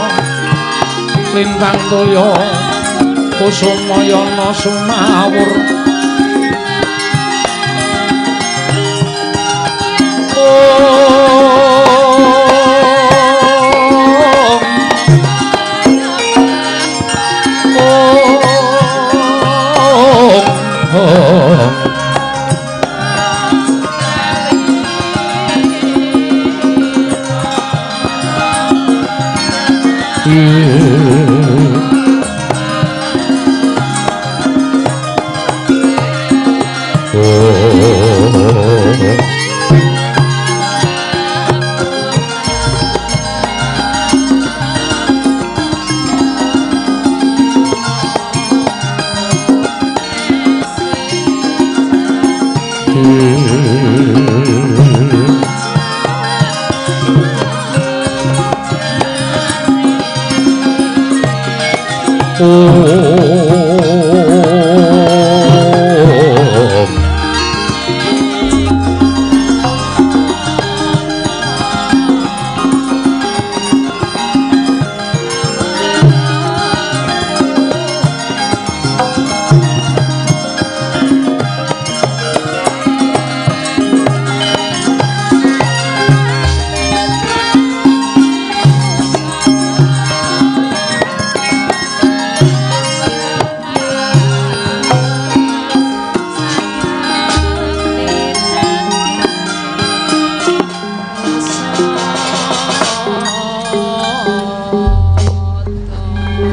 A: lintang toya kusumayana sumawur om.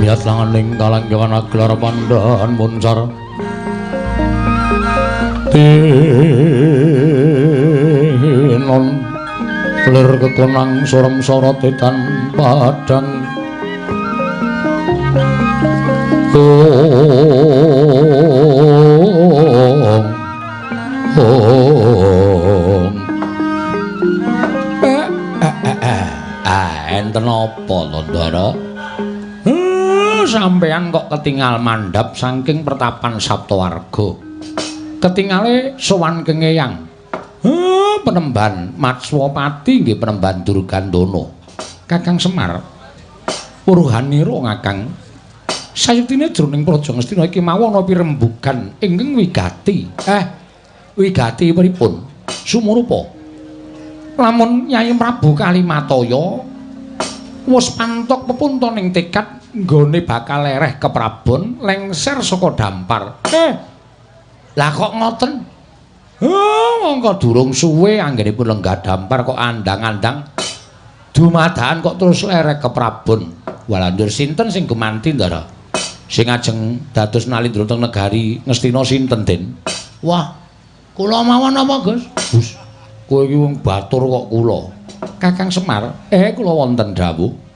A: Miyat langaning kalanggangan aglar pandhan muncar tinon lir kekonang sorem sorot edan padang ong ong enten apa to Ndara? Sampeyan kok ketingal mandhap saking pertapan Saptawarga. Ketingale sowan keng Eyang. Penemban Matswapati nggih penemban Durgandana. Kakang Semar puruhanira Kakang. Sayuktine jroning Praja Ngastina iki mawon ana pirembugan ingkang wigati. Wigati pripun? Sumurupa. Lamun Nyai Prabu Kalimataya wis pantok pepunta ning tekad nggone bakal lereh keprabon lengser saka dampar. Lah kok ngoten? Mongko durung suwe anggenipun lenggah dampar kok andang-andang dumadakan kok terus lereh keprabon. Walanjur sinten sing gumanti, Ndara? Sing ajeng dados nalindra teng negari Ngastina sinten, Den? Wah, kula mawon apa, Gus? Gus, kowe iki wong batur kok kula. Kakang Semar, kula wonten dawuh.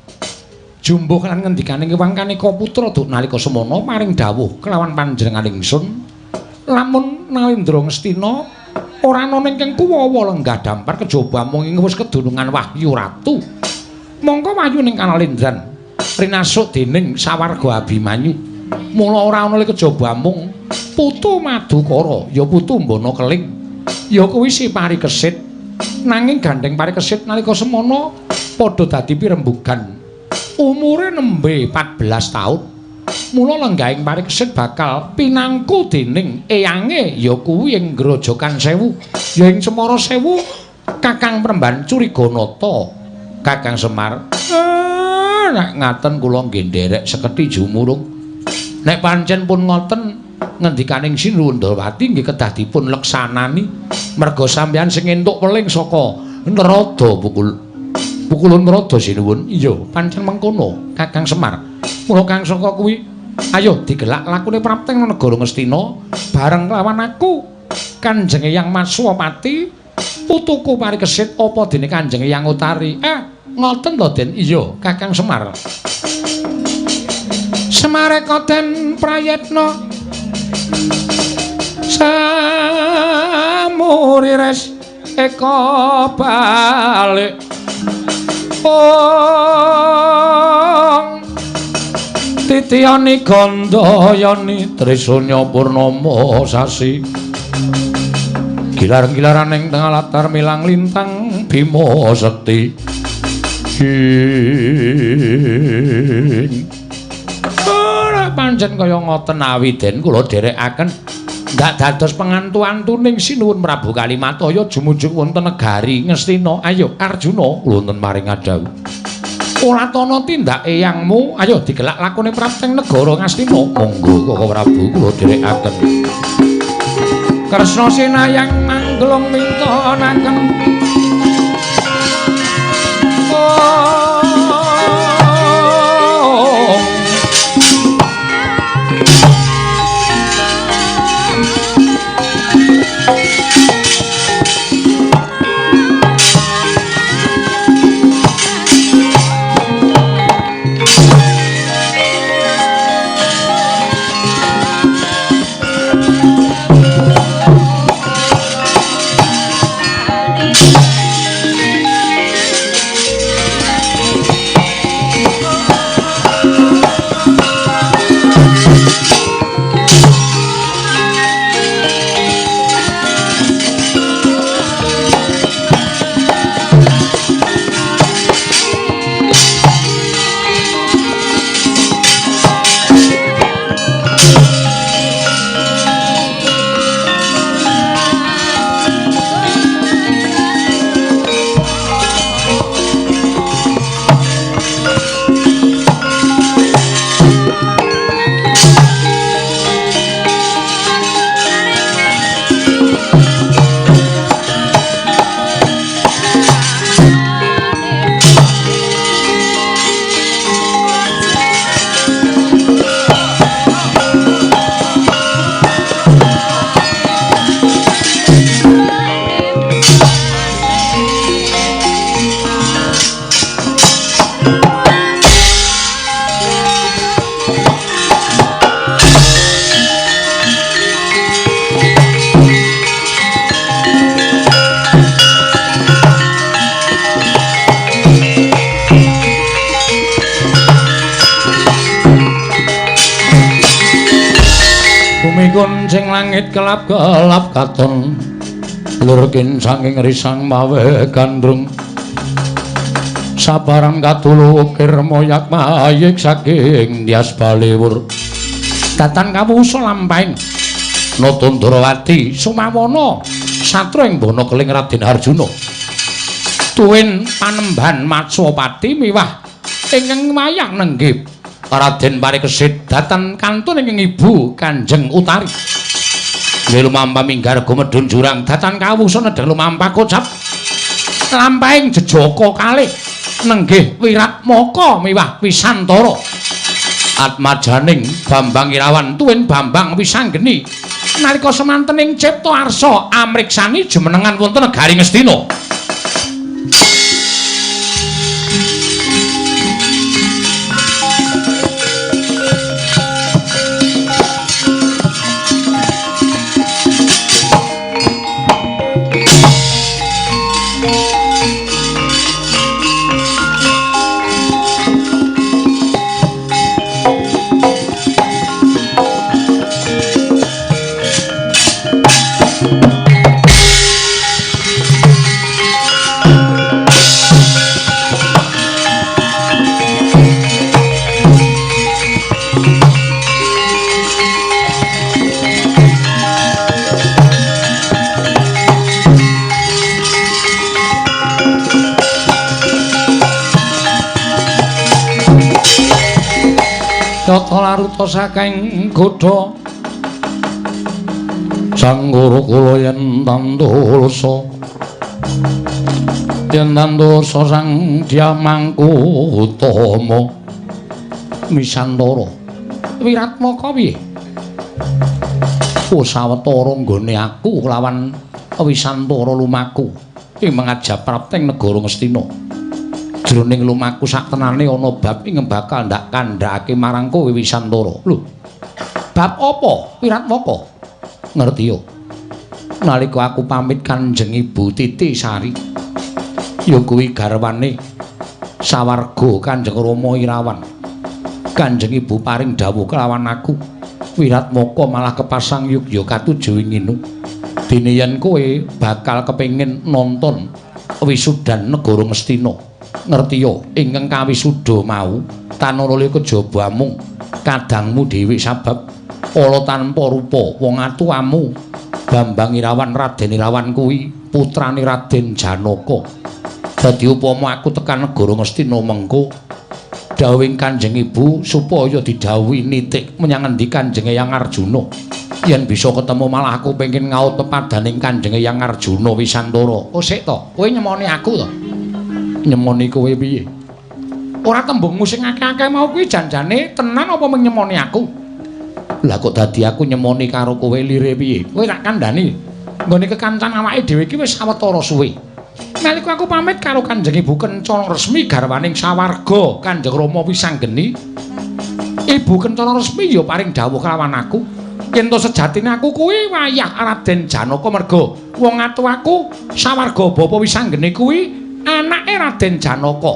A: Jumbuh lan ngendikane Hyang Kaneka Putra duk nalika semana paring dawuh kelawan panjenengan ingsun lamun Nalindra Ngastina ora ana ingkang kuwawa lenggah dampar kejaba mung ing wis kedunungan wahyu ratu. Mongko wahyu ning Kanalindran rinasuk dening sawarga Abimanyu. Mula ora ana kejaba mung putu Madukara ya putu Mbana Keling ya kuwi si Parikesit. Nanging gandeng Parikesit nalika semana padha dadi pirembugan. Umure nembe 14 taun. Mula lenggahing Parikesit bakal pinangku dening eyange ya kuwi ing Grojogan Sewu, ya ing Cemara Sewu Kakang Premban Curiganata. Kakang Semar, nek ngaten kula nggih nderek sekedhi jumurung. Nek pancen pun ngoten ngendikaning Sinuwun Ndrawati nggih kedah dipun leksanani merga sampeyan sing entuk weling saka Narada pukul Pukulun Narada sinuwun. Iya, pancen mengkono Kakang Semar. Mula kang saka kuwi ayo digelak lakune prapteng negara Ngastina bareng lawan aku Kanjeng Hyang Matswapati putuku Parikesit apa dene Kanjeng Hyang Utari. Ngoten to, Den? Iya, Kakang Semar. Semareka den prayitna samurires eka balik ong titiyani gandayani trisunya purnama sasi gilar-gilaran ing tengah latar milang lintang bima sekti ora pancen kaya ngoten awi den kula dherekaken ndak dados pengantu-antuning Sinuwun Prabu Kalimataya jumujung wonten negari Ngastina. Ayo Arjuna wonten maring adhawuh. Ulatana tindak eyangmu, ayo digelak lakune prapteng negara Ngastina. Monggo Koko Prabu kula dherekaken. Kresna sinayang mangglung mintonaken. Cilincing langit kelap-kelap katon lurkin saking risang mawe gandrung sabarang katulu ukir moyak mayik saking Dias Baliwur datan kawusa lampahing Natundrawati Sumawana satra ing bana keling Raden Arjuna tuwin panembahan Matswapati miwah ingkang wayang nenggih Raden Parikesit datan kantun ingkang ibu Kanjeng Utari. Nggih lumampah minggar gumedhun jurang datan kawusa nedheng lumampah kocap lampahing jejaka kalih nenggih Wiratmaka miwah Wisantara. Atmajaning Bambang Irawan tuwin Bambang Wisanggeni nalika semantening cipta arsa amriksani jumenengan wonten negari Ngastina. Tata laruta saking godha Sang Guru kula yen tandursa yen tandursa Sang Dyamangku Utama Misantara Wiratmaka piye? Sawetara nggone aku lawan Wisantara lumaku ing mangajaprapta ing negara Ngastina. Jroning lumaku saktenane ana bab ing bakal ndak kandhakake marang kowe Wisantara. Lho. Bab apa Wiratmaka? Ngerti yo. Nalika aku pamit Kanjeng Ibu Titi Sari, ya kuwi garwane sawarga Kanjeng Rama Irawan. Kanjeng Ibu paring dawuh kelawan aku, Wiratmaka malah kepasang yugya katuju inginu. Dene yen kowe bakal kepengin nonton wisudan negara Ngastina. Ngerti yo ingkang kawisuda mau tanara liya kejaba amung kadangmu dhewe sabab ala tanpa rupa wong atuamu Bambang Irawan Raden Irawan kuwi putrane Raden Janaka. Dadi upama aku tekan negara Ngastina mengko dawuhing Kanjeng Ibu supaya didhawuhi nitik menyang endi Kanjeng Eyang Arjuna. Yen bisa ketemu malah aku pengin ngaut pepadaning Kanjeng Eyang Arjuna Wisantara. Oh sik to, kowe nyemoni aku to? Nyemoni kowe piye? Ora tembungmu sing akeh-akeh mau kuwi janjane tenan apa mung nyemoni aku? Lah kok dadi aku nyemoni karo kowe lire piye? Kowe tak kandhani. Nggone kekancan awake dhewe iki wis sawetara suwe. Nalika aku pamit karo Kanjeng Ibu Kencana Resmi garwaning sawarga Kanjeng Rama Wisanggeni, Ibu Kencana Resmi ya paring dawuh kelawan aku yen to sejatine aku kuwi wayah Raden Janaka merga wong atuwaku sawarga Bapa Wisanggeni kuwi anake Raden Janaka.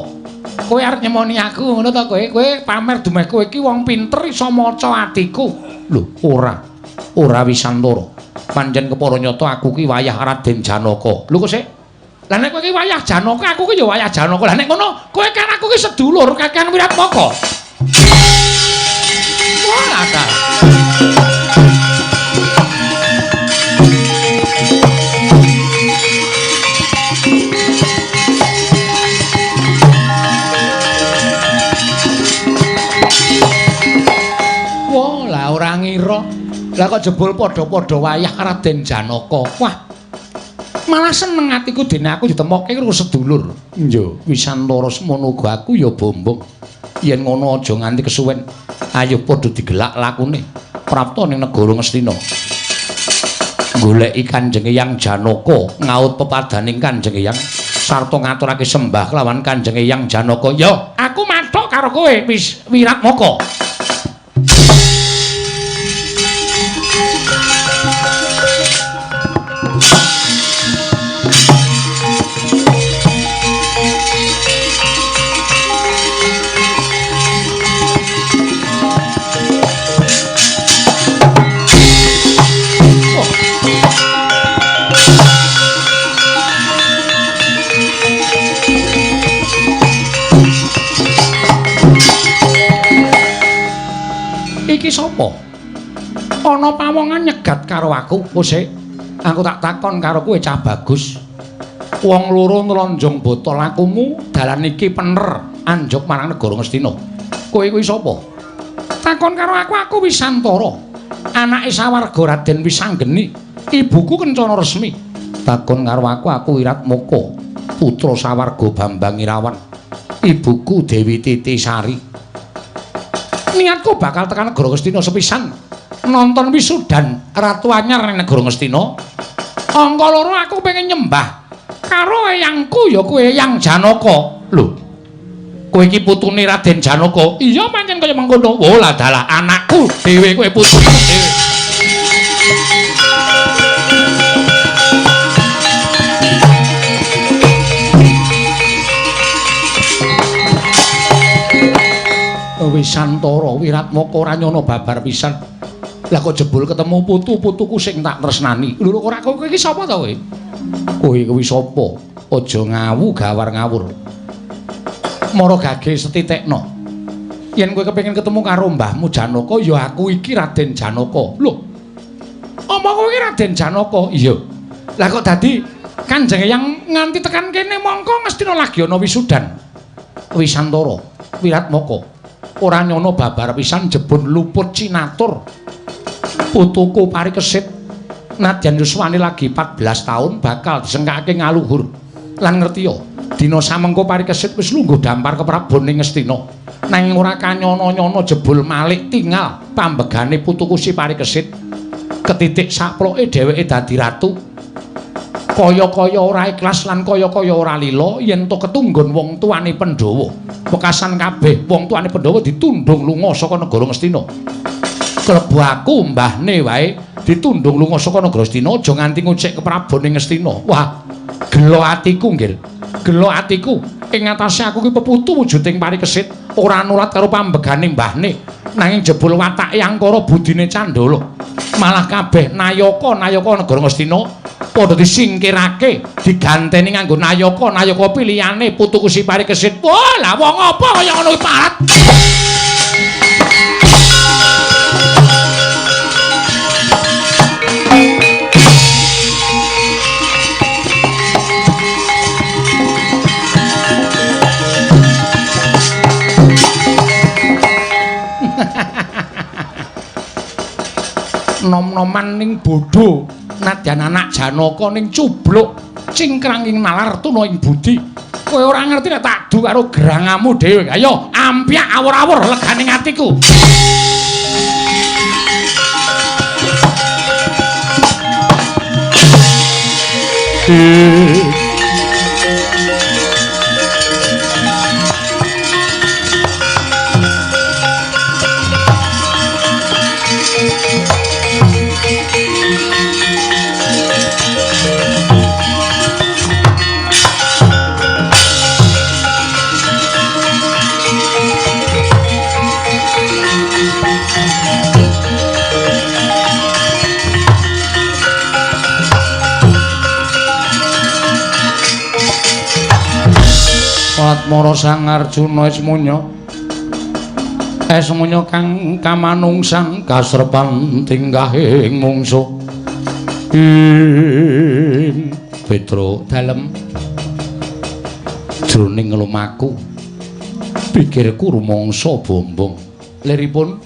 A: Kowe arep nyemoni aku ngono to kowe? Kowe pamer dumeh kowe iki wong pinter iso maca atiku. Lho, ora. Ora Wisantara. Pancen kepara nyata aku ki wayah Raden Janaka. Lho kok sik? Lah nek kowe ki wayah Janaka, aku ki ya wayah Janaka. Lah nek ngono, kowe kan aku ki sedulur Kakang Wiratmaka. Wah, akal. Ora ngira. Lah kok jebul padha-padha wayah Raden Janaka. Wah. Malah seneng atiku dene aku ditemokke karo sedulur. Iya, Wisantara semono uga aku ya bombong. Yen ngono aja nganti kesuwen. Ayo padha digelak lakune. Prapta ning negara Ngastina. Goleki Kanjeng Eyang Janaka, ngaut pepadaning Kanjeng Eyang sarta ngaturake sembah kelawan Kanjeng Eyang Janaka. Ya, aku mathuk karo kowe wis Wiratmaka. iki sapa? Ana pawongan nyegat karo aku, Kosek. Aku tak takon karo kowe cah bagus. Wong loro nlonjong botol akumu, dalan iki pener anjuk marang negara Ngastina. Kowe kuwi sapa? Takon karo aku, aku Wisantara. Anake sawarga Raden Wisanggeni. Ibuku Kencana Resmi. Takon karo aku, aku Wiratmoko, putra sawarga Bambang Irawan. Ibuku Dewi Titisari. Niatku bakal tekan negara Ngastina sepisan nonton wisudan Ratu Anyar ning negara Ngastina. Angka loro aku pengen nyembah karo eyangku ya kuwi Eyang Janaka. Lho, kowe iki putune Raden Janaka? Iya pancen kaya mengkono. Oh lah dalah anakku dhewe kowe putuku dhewe. Wisantara Wiratmoko ora nyono babar pisan. Lah kok jebul ketemu putu-putuku sing tak tresnani. Lho ora kowe iki sapa ta kowe? Kowe kuwi sapa? Aja ngawu gawar ngawur. Mara gage setitekno. Yen kowe kepengin ketemu karo mbahmu Janaka, ya aku iki Raden Janaka. Lho. Apa kowe iki Raden Janaka? Iya. Lah kok dadi Kanjeng Eyang nganti tekan kene mongko Ngastina lagi ana wisudan. Wisantara Wiratmoko ora nyono babar pisan jebul luput cinatur. Putuku Parikesit nadyan yuswane lagi 14 tahun bakal disengkake ngaluhur. Lan ngertiya, dina samengko Parikesit wis lungguh dampar keprabon ning Ngastina. Nanging ora kanyono-nyono jebul malik tingal pambegane putuku si Parikesit. Ketitik saploke dheweke dadi ratu. Kaya-kaya ora ikhlas lan kaya-kaya ora lila yen to ketunggon wong tuane Pandhawa. Wekasan kabeh wong tuane Pandhawa ditundhung lunga saka negara Ngastina. Klebu aku mbahne wae ditundhung lunga saka negara Ngastina aja nganti ngucik keprabon ning Ngastina. Wah, gelo atiku nggih. Gelo atiku ing atase aku ki peputu wujuding Parikesit ora nulat karo pambegane mbahne. Nanging jebul watake angkara budine candala. Malah kabeh nayaka-nayaka negara Ngastina padha disingkirake, diganteni nganggo nayaka-nayaka pilihane putuku si Parikesit. Wah, lah wong apa kaya ngono iki parat. Nom-noman ning bodho, nadyan anak Janaka ning cubluk, cingkrang ing nalar tuna ing budi. Kowe ora ngerti nek tak du karo gerangamu dhewe. Ayo ampyak awur-awur legane atiku. Mara Sang Arjuna Esmunya Esmunya kang kamanungsan kasrepan tingkahing mungsuh ing Petro dalem jroning lumaku pikirku rumangsa bombong liripun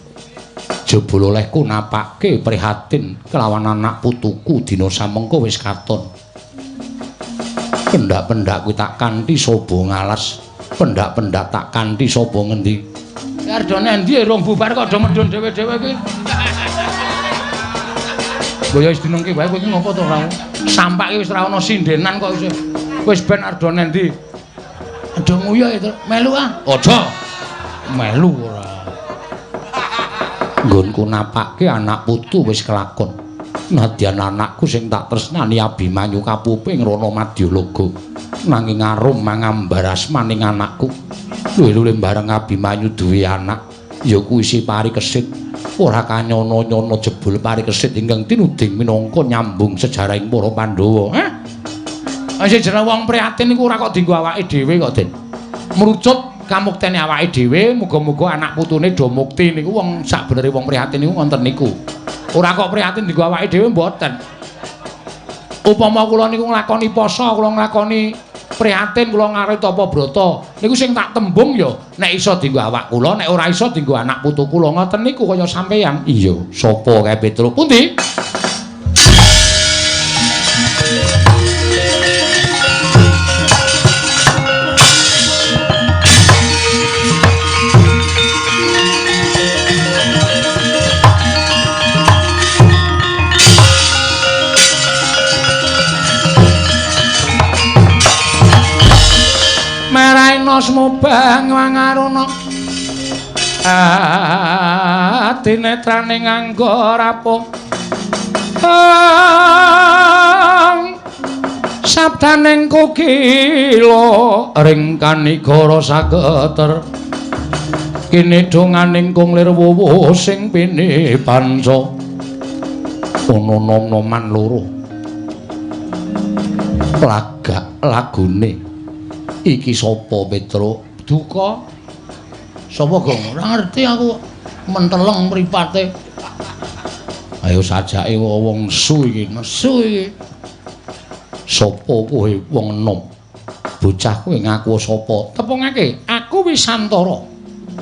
A: jebul olehku napake prihatin kelawan anak putuku dina samengko wis katon. Pendak-pendak kuwi tak kanthi sobo ngalas, pendak-pendak tak kanthi sobo ngendi. Ardone endi rong bubar kok do medhun dhewe-dhewe iki. Lho ya wis dinengke wae kowe iki ngopo to ora? Sampake wis ora ana sindenan kok isih. Wis ben ardone endi? Aja nguyuh itu, melu ah. Aja. Melu ora. Nggonku napake anak putu wis kelakon. Nadyan anakku sing tak tresnani Abimanyu kapupe ngrono Madyalaga. Nanging arum mangambar asmaning anakku. Luwe-luwe bareng Abimanyu duwe anak ya kuwi si Parikesit. Ora kanyono-nyono jebul Parikesit ingkang tinuding minangka nyambung sejarahing para Pandhawa. Hah? Sing jeneng wong prihatin iku ora kok dienggo awake dhewe kok, Den. Mrucut Kamuktene awake dhewe, muga-muga anak putune do mukti niku wong sakbenere wong prihatin niku ngonten niku. Ora kok prihatin dienggo awake dhewe mboten. Upama kula niku nglakoni poso, kula nglakoni prihatin, kula ngarit tapa brata niku sing tak tembung ya nek iso dienggo awak kula, nek ora iso dienggo anak putu kula ngoten niku kaya sampeyan. Iya, sapa kae Petruk? Pundi? Smubang wangaruna adinetrane nganggo rapuh sabdaning kukila ring kanigara saketer kene donganing kung lir wuwuh sing pini panca ana nom-noman loro lagak lagune iki sapa Petruk? Duka. Sapa Gong? Ora ngerti aku, menteleng mripate. Ayo sajake wong nesu iki, nesu iki. Sapa kowe wong enom? Bocah kowe ngaku sapa? Tepungake, aku Wisantara.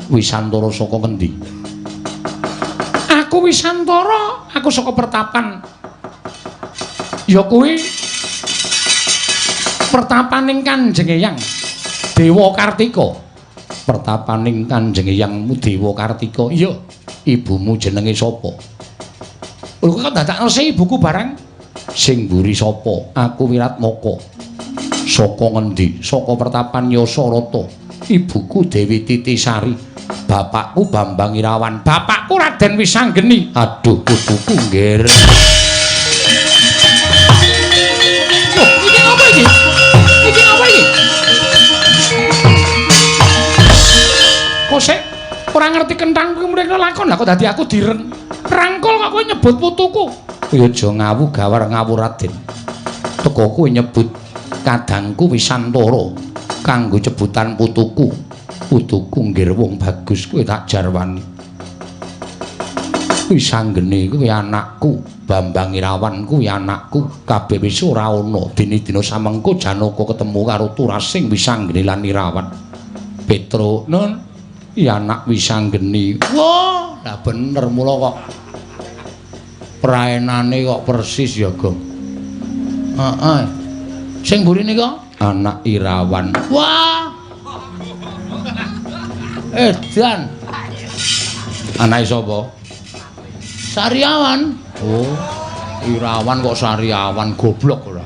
A: Wisantara saka ngendi? Aku Wisantara, aku saka pertapan. Ya kuwi pertapaning Kanjeng Eyang Dewa Kartika. Pertapaning Kanjeng Eyangmu Dewa Kartika. Iya, ibumu jenenge sapa? Lho kok dadakno sih ibuku barang? Sing mburi sapa? Aku Wiratmaka. Saka ngendi? Saka pertapan Yasarata. Ibuku Dewi Titisari, bapakku Bambang Irawan, bapakku Raden Wisanggeni. Aduh, putuku nggir. Loh, iki apa iki? Iki apa iki? Kok sik ora ngerti kenthang kuwi mrene lakon, lah kok dadi aku direng. Rangkul kok kowe nyebut putuku. Kowe aja ngawu gawar ngawur Raden. Teko kowe nyebut kadangku Wisantara kanggo cebutan putuku. Putuku nggir wong bagus kowe tak jarwani. Wisanggeni kuwi anakku, Bambang Irawan kuwi anakku, kabeh wis ora ana. Dene dina samengko Janaka ketemu karo Turasing Wisanggeni lan Irawan. Petruk, Nun, iya anak Wisanggeni. Wah, lah bener mula kok praenane kok persis ya, Gong. Heeh. Sing mburi nika anak Irawan. Wah. Edan. Anake sapa? Sariawan. Oh, Irawan kok Sariawan, goblok ora.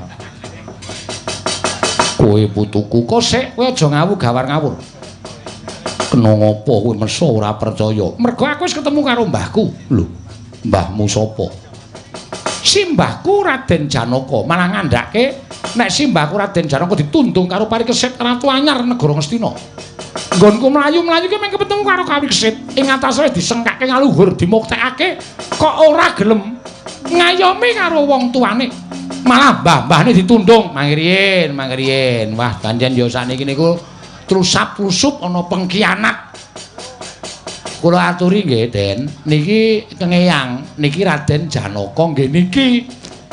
A: Kowe putuku kok sik, kowe aja ngawu gawar ngawur. Kena ngopo kowe meso ora percaya? Mergo aku wis ketemu karo mbahku. Lho, mbahmu sapa? Simbahku Raden Janaka, malah ngandhake nek simbahku Raden Janaka ditundung karo Parikesit Ratu Anyar negara Ngastina. Nggonku mlayu-mlayu ki mung ketemu karo Parikesit, ing atase wis disengkake ngaluhur, dimuktekake kok ora gelem ngayomi karo wong tuane. Malah mbah-mbahne ditundung, mangriyin, mangriyin. Wah, pancen ya sakniki niku trusap-trusup ana pengkhianat. Kula aturi nggih, Den, niki Kengeyang, niki Raden Janaka nggih niki.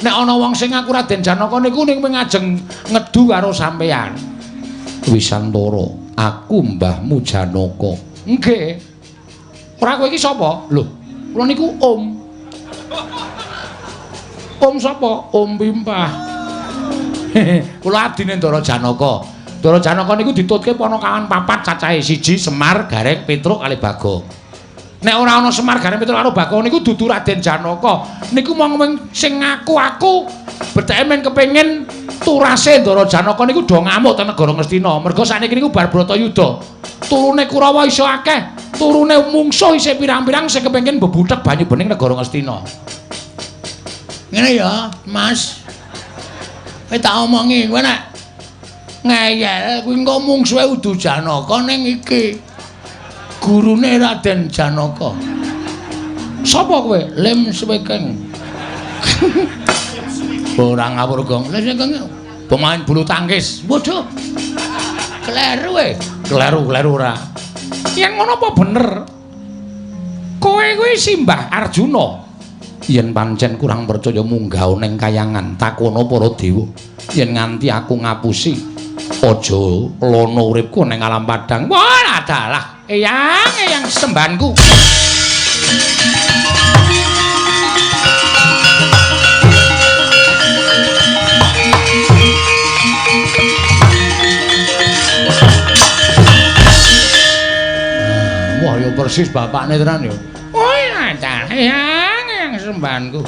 A: Nek ana wong sing ngaku Raden Janaka niku ning ngajeng ngedu karo sampeyan. Wisantara, aku mbahmu Janaka. Nggih. Ora kowe iki sapa? Lho, kula niku Om. Om sapa? Om Pimpah. Kula abdine Ndara Janaka. Ndara Janaka niku ditutke panakawan papat cacahe, siji Semar, Gareng, Petruk kali Bagong. Nek ora ana Semar, Gareng, Petruk karo Bagong niku dudu Raden Janaka. Niku mung sing ngaku aku betheke men kepengin turase Ndara Janaka niku do ngamuk teng negara Ngastina. Mergo sakniki niku bar Bratayuda. Turune Kurawa iso akeh, turune mungsuh isih pirang-pirang sing kepengin mbebuthek banyu bening negara Ngastina. Ngene ya, Mas. Kowe tak omongi, kowe nek ngeyel kuwi engko mungsuhe udu Janaka ning iki. Gurune Raden Janaka. Sapa kowe? Lim Swekeng. Ora ngawur, Gong. Lim Swekeng pemain bulu tangkis. Waduh. Kleru e. Kleru-kleru ora. Yen ngono apa bener? Kowe kuwi simbah Arjuna. Yen pancen kurang percaya munggah ning kayangan takono para dewa. Yen nganti aku ngapusi, aja lono uripku ning alam padang. Wah, dalah. Eyang, eyang sembahanku. Wah, ya persis bapakne tenan ya. Oh, dalah, eyang, eyang sembahanku.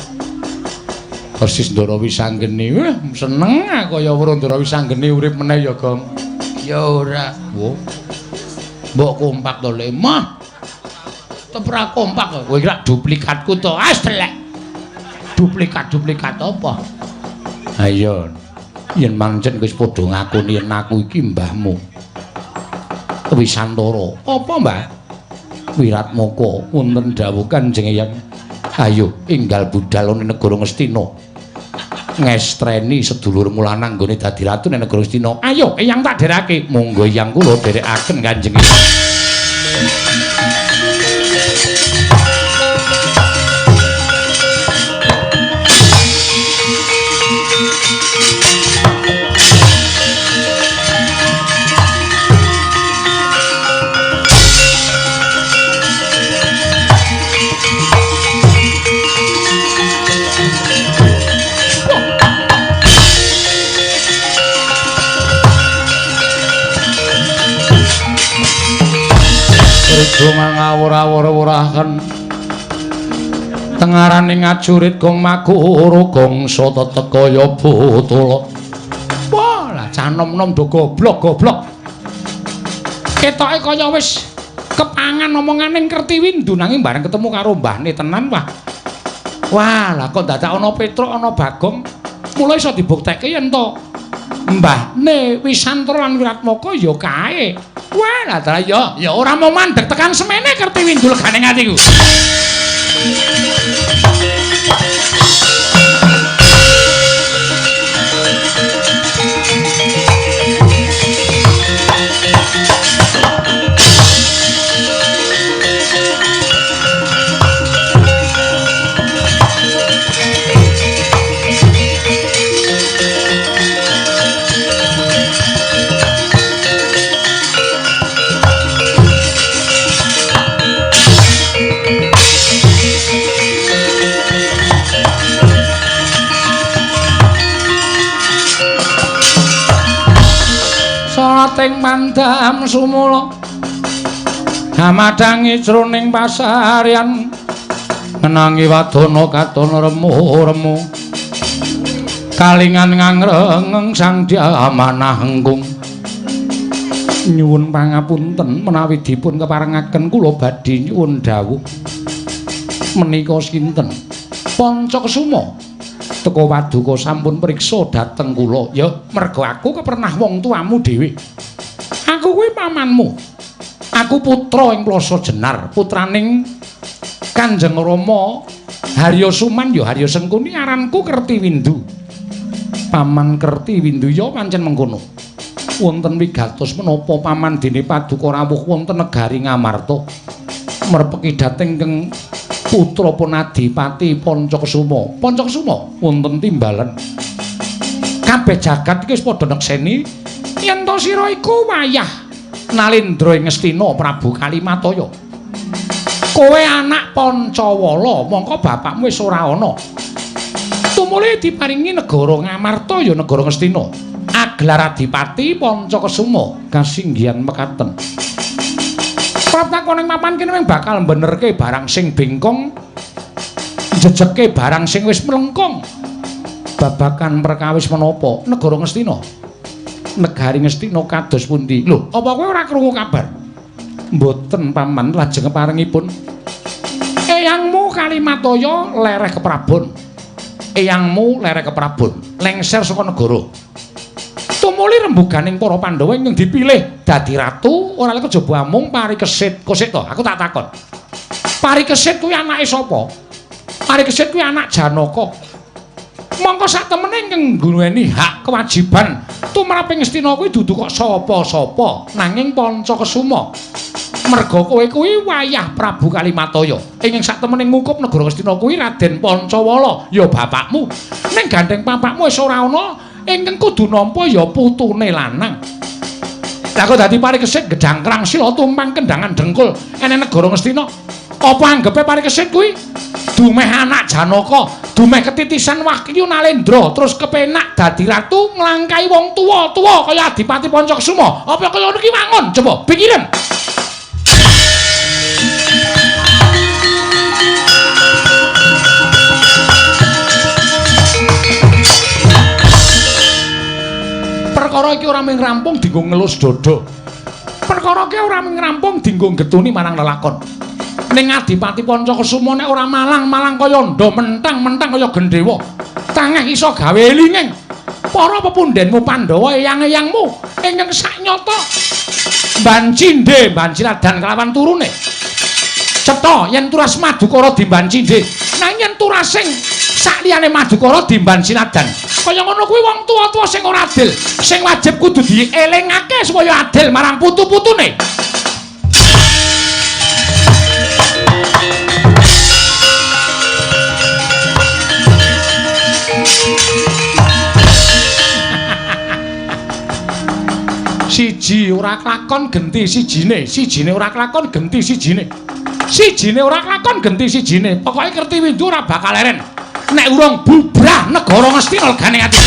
A: Persis Ndara Wisanggeni. Wah, seneng aku kaya weruh Ndara Wisanggeni urip meneh ya, Gong. Ya ora. Wo. Mbok kompak to, Lek. Mah. Tepra kompak kowe iki lak duplikatku to. Ah, telek. Duplikat-duplikat apa? Ayo. Yen pancen wis padha ngakoni yen aku iki mbahmu. Wisantara. Apa, Mbah? Wiratmaka wonten dawuh Kanjeng Eyang. Ayo enggal budal ning negara Ngastina. Ngestreni sedulurmu lanang nggone dadi ratu ning negara Ngastina. Ayo Eyang tak dherekake. Monggo Eyang kula dherekaken Kanjeng Eyang. Ngawur-awur-wurahan tengaraning ngajurit gong makuru gongso tetek kaya botolo. Wah, lah cah nom-nom do goblok-goblok. Ketoke kaya wis kepangan omongane Kertiwindu nanging bareng ketemu karo mbahne tenan wah. Wah, lah kok dadak ana Petruk ana Bagong. Mula iso dibuktekke yen to mbahne Wisantara lan Wiratmaka ya kae. Wah, lah ta ya, ya ora mau mandeg tekan semene Kertiwindu legane atiku. Salating mandam sumula hamadangi jroning pasaryan ngenangi wadana katon remu-remu kalingan ngangrengeng sang diamanah engkung. Nyuwun pangapunten menawi dipun keparengaken kula badhe nyuwun dawuh menika sinten Pancakesuma teka paduka sampun priksa dhateng kula. Ya merga aku kepernah wong tuamu dhewe. Aku kuwi pamanmu. Aku putra ing Plasa Jenar, putraning Kanjeng Rama Harya Suman ya Harya Sengkuni, aranku Kertiwindu. Paman Kertiwindu ya pancen mengkono. Wonten wigatos menapa paman dene paduka rawuh wonten negari Ngamarta merpeki dhateng keng putra pun Adipati Pancakesuma. Pancakesuma wonten timbalan. Kabeh jagat iki wis padha nekseni yen to sira iku wayah Nalendra ing Ngastina Prabu Kalimataya. Kowe anak Pancawala, mongko bapakmu wis ora ana. Tumuli diparingi negara Ngamarta ya negara Ngastina. Aglar Adipati Pancakesuma kasinggihan mekaten. Pratakon ing papan kene mung bakal benerke barang sing bengkong, jejeke barang sing wis mlengkung. Babakan perkawis menapa negara Ngastina? Negari Ngastina kados pundi? Lho, apa kowe ora krungu kabar? Mboten paman, lajeng keparengipun eyangmu Kalimataya lereh keprabon. Eyangmu lereh keprabon, lengser saka negara. Tumuli rembuganing para Pandhawa ingkang dipilih dadi ratu ora lek kejaba amung Parikesit. Kosik to, aku tak takon. Parikesit kuwi anake sapa? Parikesit kuwi anak Janaka. Mongko sak temene ingkang ngguneni hak kewajiban tumrap ing Ngastina kuwi dudu kok sapa-sapa nanging Pancakesuma. Merga kowe kuwi wayah Prabu Kalimataya. Ingkang sak temene ngukup negara Ngastina kuwi Raden Pancawala, ya bapakmu. Ning gandeng bapakmu wis ora ana, ingkang kudu nampa ya putune lanang. Lah kok dadi Parikesit gedhang krangsila tumpang kendhangan dengkul ene negara Ngastina. Apa anggepe Parikesit kuwi dumeh anak Janaka, dumeh ketitisan Wahyu Nalendra, terus kepenak dadi ratu nglangkai wong tuwa-tuwa kaya Adipati Pancakesuma. Apa kaya ngono ki wangun? Coba pikiran. Perkara iki ora mung rampung dienggo ngelus dada. Perkara iki ora mung rampung dienggo getuni marang lelakon. Ning Adipati Pancakesuma nek ora malang-malang kaya ndha, mentang-mentang kaya gendhewa. Tangeh iso gawe elinging para pepundhenmu Pandhawa eyang-eyangmu ingkang saknyata mbancindhe mbanciladan kelawan turune. Cetha yen turas Madukara dimbancindhe, nanging yen turasing sakliyane Madukara dimbanciladan. Kaya ngono kuwi wong tuwa-tuwa sing ora adil, sing wajib kudu dielingake supaya adil marang putu-putune. Siji ora kelakon genti sijine, sijine ora kelakon genti sijine. Sijine ora kelakon genti sijine. Pokoke Kertiwindu ora bakal leren nek urung bubrah negara Ngastina legane ati.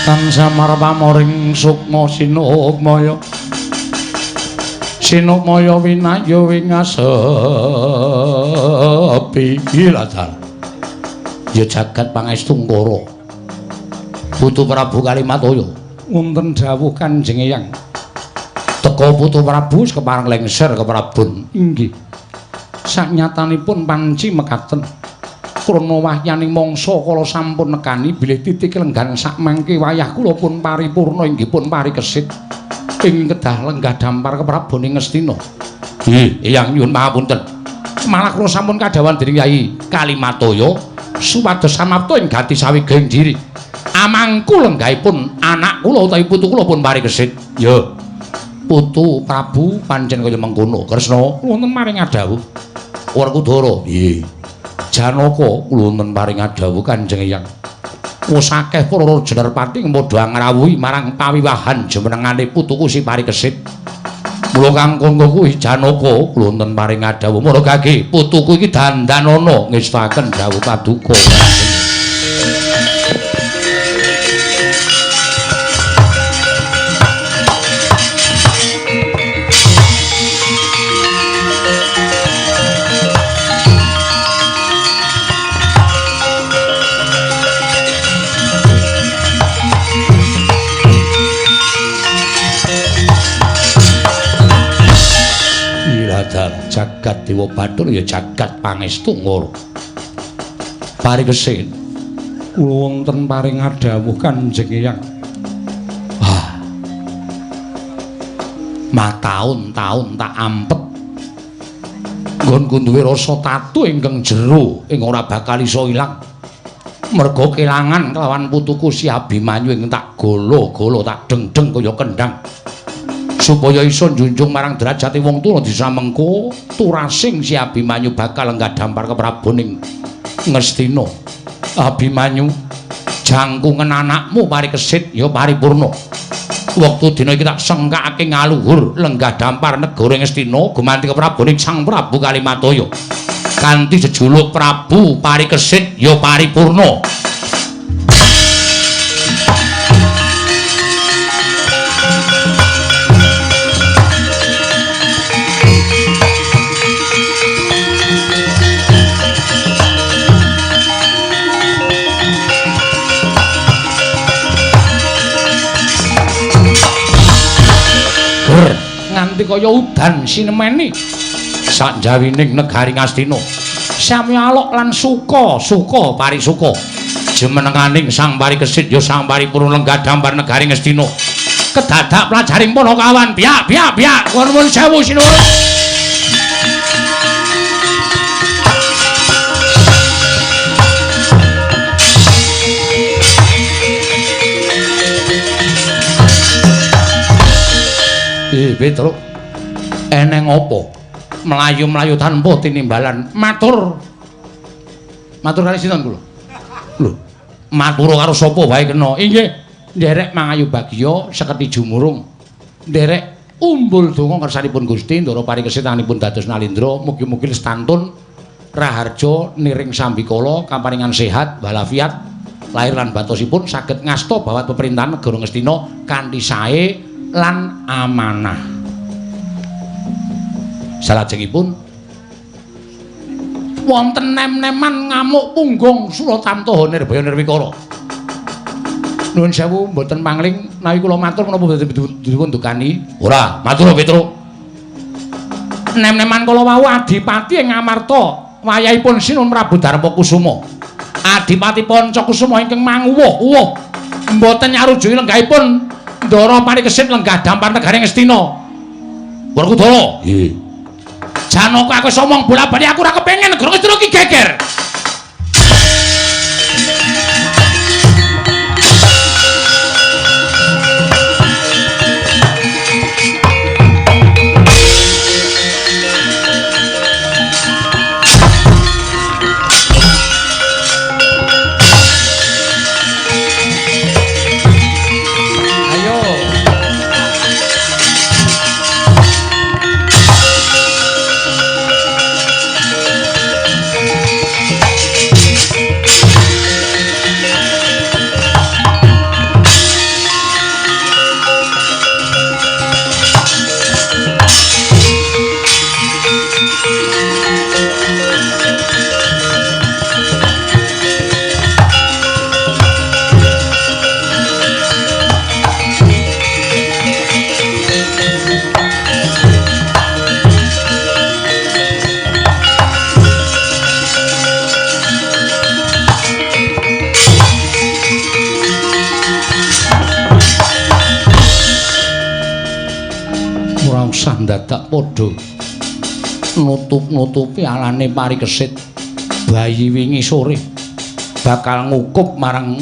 A: Tansah pamoring sukma sinukmaya sinukmaya winaya wingasepi latar ya jagat pangestu ngkara Putu Prabu Kalimataya wonten dawuh Kanjeng Eyang teka Putu Prabu kepareng lengser ke Prabon inggih saknyatanipun panci mekaten krana wahyaning mangsa kala sampun nekani bilih titik lenggan sakmangke wayah kula pun paripurna inggih pun parikesit ing kedah lenggah dampar keprabon ing Ngastina. Nggih, Eyang nyuwun pangapunten. Malah kula sampun kadhawuhan dening Yai Kalimataya supados samapta ing gati saweging diri. Amangku lenggahipun anak kula utawi putu kula pun parikesit. Ya. Putu Prabu pancen kaya mengkono. Kresna wonten maring adhawuh. Werkudara. Nggih. Janaka kula wonten paring adhawuh Kanjeng Eyang. Wis akeh para jenerpati padha ngrawuhi marang pawiwahan jumenengane putuku si Parikesit. Mula kang kanggo kuwi Janaka kula wonten paring adhawuh mara gage putuku iki dandanana ngestakaken dawuh paduka. Dalah jagat Dewa Bathara ya jagat pangestu ngoro. Parikesit kula wonten paring adhawuh Kanjeng Eyang. Wah. Mataun-taun tak ampet. Nggonku duwe rasa tatu ingkang jero ing ora bakal iso ilang. Merga kelangan kelawan putuku si Abimanyu ing tak golo-golo tak deng-deng kaya kendhang. Supaya iso njunjung marang derajate wong tuwa disa mengko turasing si Abimanyu bakal lenggah dampar keprabon ing Ngastina. Abimanyu jangkungen anakmu Parikesit ya paripurna. Wektu dina iki tak sengkakake ngaluhur lenggah dampar negara Ngastina gumanti keprabon ing Sang Prabu Kalimataya. Kanthi jejuluk Prabu Parikesit ya paripurna. Nganti kaya udan sinemeni sakjawining negari Ngastina. Sami alok lan suka, suka parisuka. Jumenenganing Sang Parikesit ya Sang Paripurna lenggah dampar negari Ngastina. Kedadak pelajaring Panakawan biak biak biak nuwun sewu sinuwun. Petruk eneng apa mlayu-mlayu tanpa tinimbalan matur matur kali sinten kula lho matur karo sapa wae kena inggih nderek mangayu bagya seketi jumurung nderek umbul donga kersanipun Gusti Ndara parikesetanipun dados nalindra mugi-mugi lestantun raharja niring sambikala kaparingan sehat walafiat lahir lan batosipun saged ngasta bawat pemerintahan negara Ngastina kanthi sae lan amanah. Salajengipun wonten nem-neman ngamuk punggung Suratamtaha Nirbaya Nirwikara. Nuwun sewu mboten pangling nawi kula matur menapa mboten dipun dukani? Ora, matur Petruk. Nem-neman kala wau adipati ing Amarta wayahipun Sinuwun Prabu Darmakusuma. Adipati Pancakusuma ingkang manguwuh-uwuh mboten nyarujuki lenggahipun Ndara Parikesit lenggah dampar negari Ngastina. Werkudara. Nggih. Janaka aku somong bola-bali aku ora kepengin negara Ngastina iki geger. Dadak padha nutup-nutupi alane Parikesit bayi wingi sore bakal ngukup marang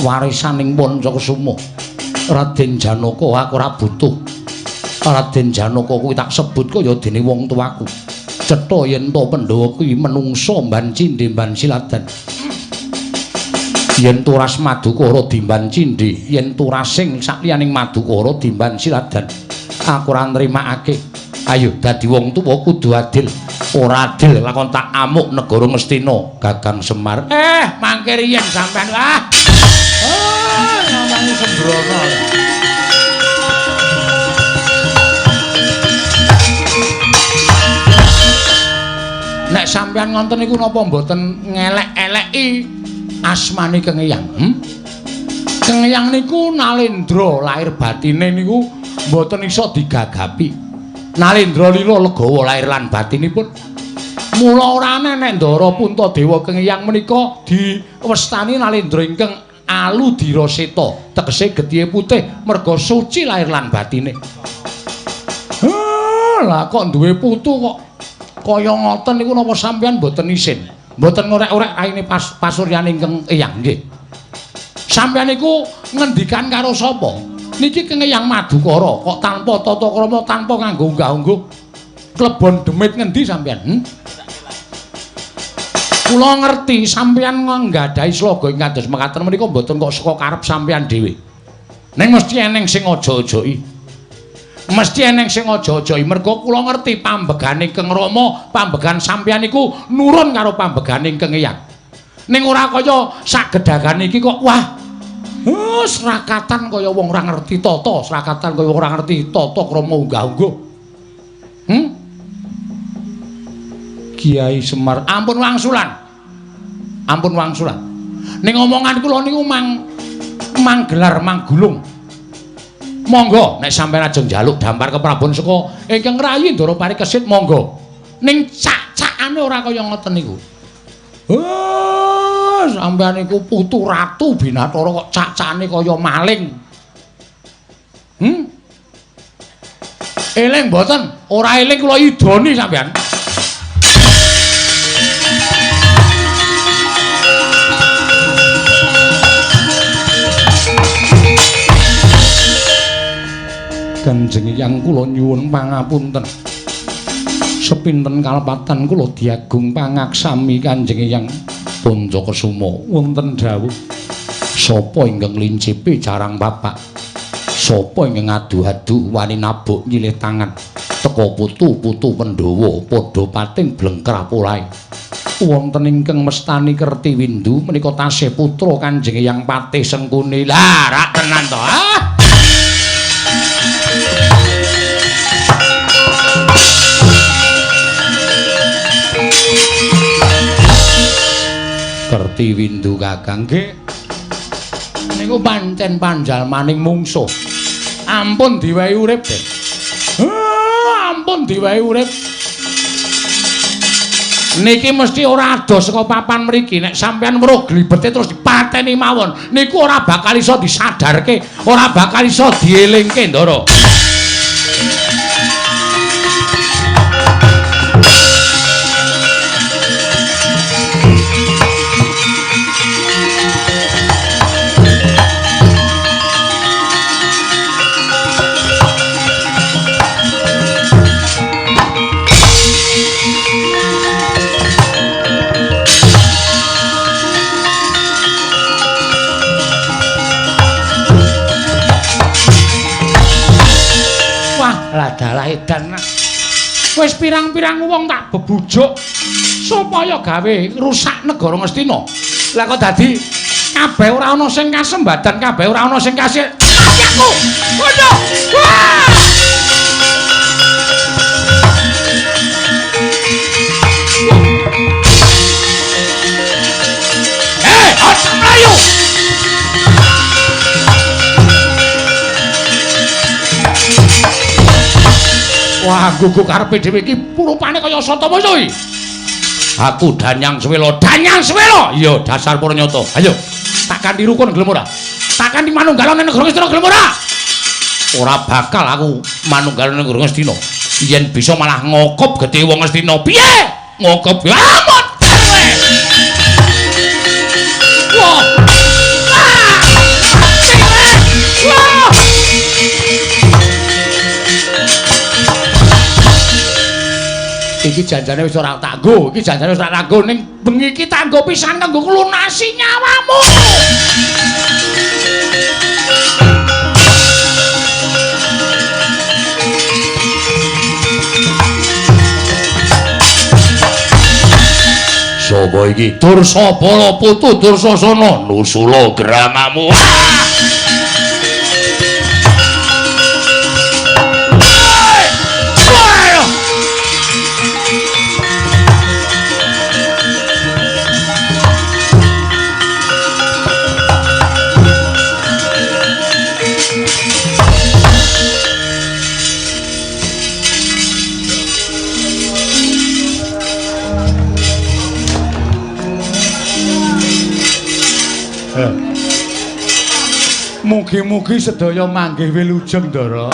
A: warisaning Pancakusuma. Raden Janaka aku ora butuh. Raden Janaka kuwi tak sebut kaya dene wong tuaku. Cetha yen to Pandhawa kuwi menungsa mban cindhe mban siladan. Yen turas Madukara dimban cindhe, yen turasing sakliyaning Madukara dimban siladan. Aku ora nrimakake. Ayo dadi wong tuwa kudu adil. Ora adil lakon tak amuk negara Ngastina, Gagang Semar. Mangke riyen sampean. Ah. Oh, ngomong sembrono. Nek sampean ngonten niku napa mboten ngelek-eleki asmane Kang Eyang? Kang Eyang niku nalendra lahir batine niku mboten iso digagapi. Nalendra lila legawa lair lan batinipun. Mula ora aneh nek Ndara Puntadewa Kang Eyang menika diwestani Nalendra ingkang aludira seta, tegese getihe putih merga suci lahir lan batine. Lah kok duwe putu kok kaya ngoten niku napa sampeyan mboten isin? Mboten ngorek-orek raine pasuryane ingkang Eyang nggih. Sampeyan niku ngendikan karo sapa? Niki Kang Eyang Madukara kok tanpa tata krama, tanpa nganggo unggah-ungguh. Klebon demit ngendi sampeyan? Kula ngerti sampeyan nggadahi sloga ing kados mekaten menika mboten kok saka karep sampeyan dhewe. Ning mesti eneng sing aja-ajoki. Mesti eneng sing aja-ajoki merga kula ngerti pambegane Kang Rama, pambegan sampeyan niku nurun karo pambegane Kang Eyang. Ning ora kaya sagedagane iki kok wah. Srakatan kaya wong ora ngerti tata, srakatan kaya wong ora ngerti tata krama unggah-ungguh. Kiai Semar, ampun wangsulan. Ampun wangsulan. Ning omongan kula niku manggelar manggulung. Monggo nek sampeyan ajeng njaluk dampar keprabon saka ingkang rayi Ndara Parikesit monggo. Ning cak-cakane ora kaya ngoten niku. Oh, sampeyan niku putu ratu Binathara kok cak-cakane kaya maling. Eling mboten? Ora eling kula idoni sampeyan. Kanjeng Eyang kula nyuwun pangapunten. Sepinten kalepatan kula diagung pangaksami Kanjeng Eyang Panjakesuma wonten dawuh. Sapa ingkang lincipi carang bapak? Sapa ingkang adu-adu wani nabuk nyilih tangan? Teka putu-putu Pandhawa padha pating blengkrah polahe. Wonten ingkang mestani Kerti Windu menika tasih putra Kanjeng Eyang Patih Sengkuni. Lah, rak tenan to. Ah! Kerti Windu Kakang nggih niku pancen panjalmaning mungsuh. Ampun diwehi urip, Den. Ampun diwehi urip. Niki mesti ora adoh saka papan mriki. Nek sampeyan weruh glibete terus dipateni mawon, niku ora bakal iso disadarke, ora bakal iso dielingke, Ndara. Dalah edan. Wis pirang-pirang wong tak bebujuk supaya gawe rusak negara Ngastina. Lah kok dadi kabeh ora ana sing kasembadan, kabeh ora ana sing kasih. Mati aku. Ngono. Wah! Hei, aja mlayu. Wah, gugu karepe dhewe iki rupane kaya Satamoyo iki. Aku Danyang Swela, Danyang Swela. Iya, dasar para nyata. Ayo, tak kanthi rukun gelem ora? Tak kanthi manunggalan ning negara Ngastina gelem ora? Ora bakal aku manunggalan ning negara Ngastina. Yen bisa malah ngokop gedhe wong Ngastina. Piye? Ngokop. Ah, modar kowe. Wah. Wah. Iki janjane wis ora tak nggo, iki janjane wis ora tak nggo ning bengi iki tak nggo pisan kanggo nglunasi nyawamu. Sapa iki? Dursabala putu Dursasana nusula gramamu. Mugi-mugi sedaya manggih wilujeng, Ndara.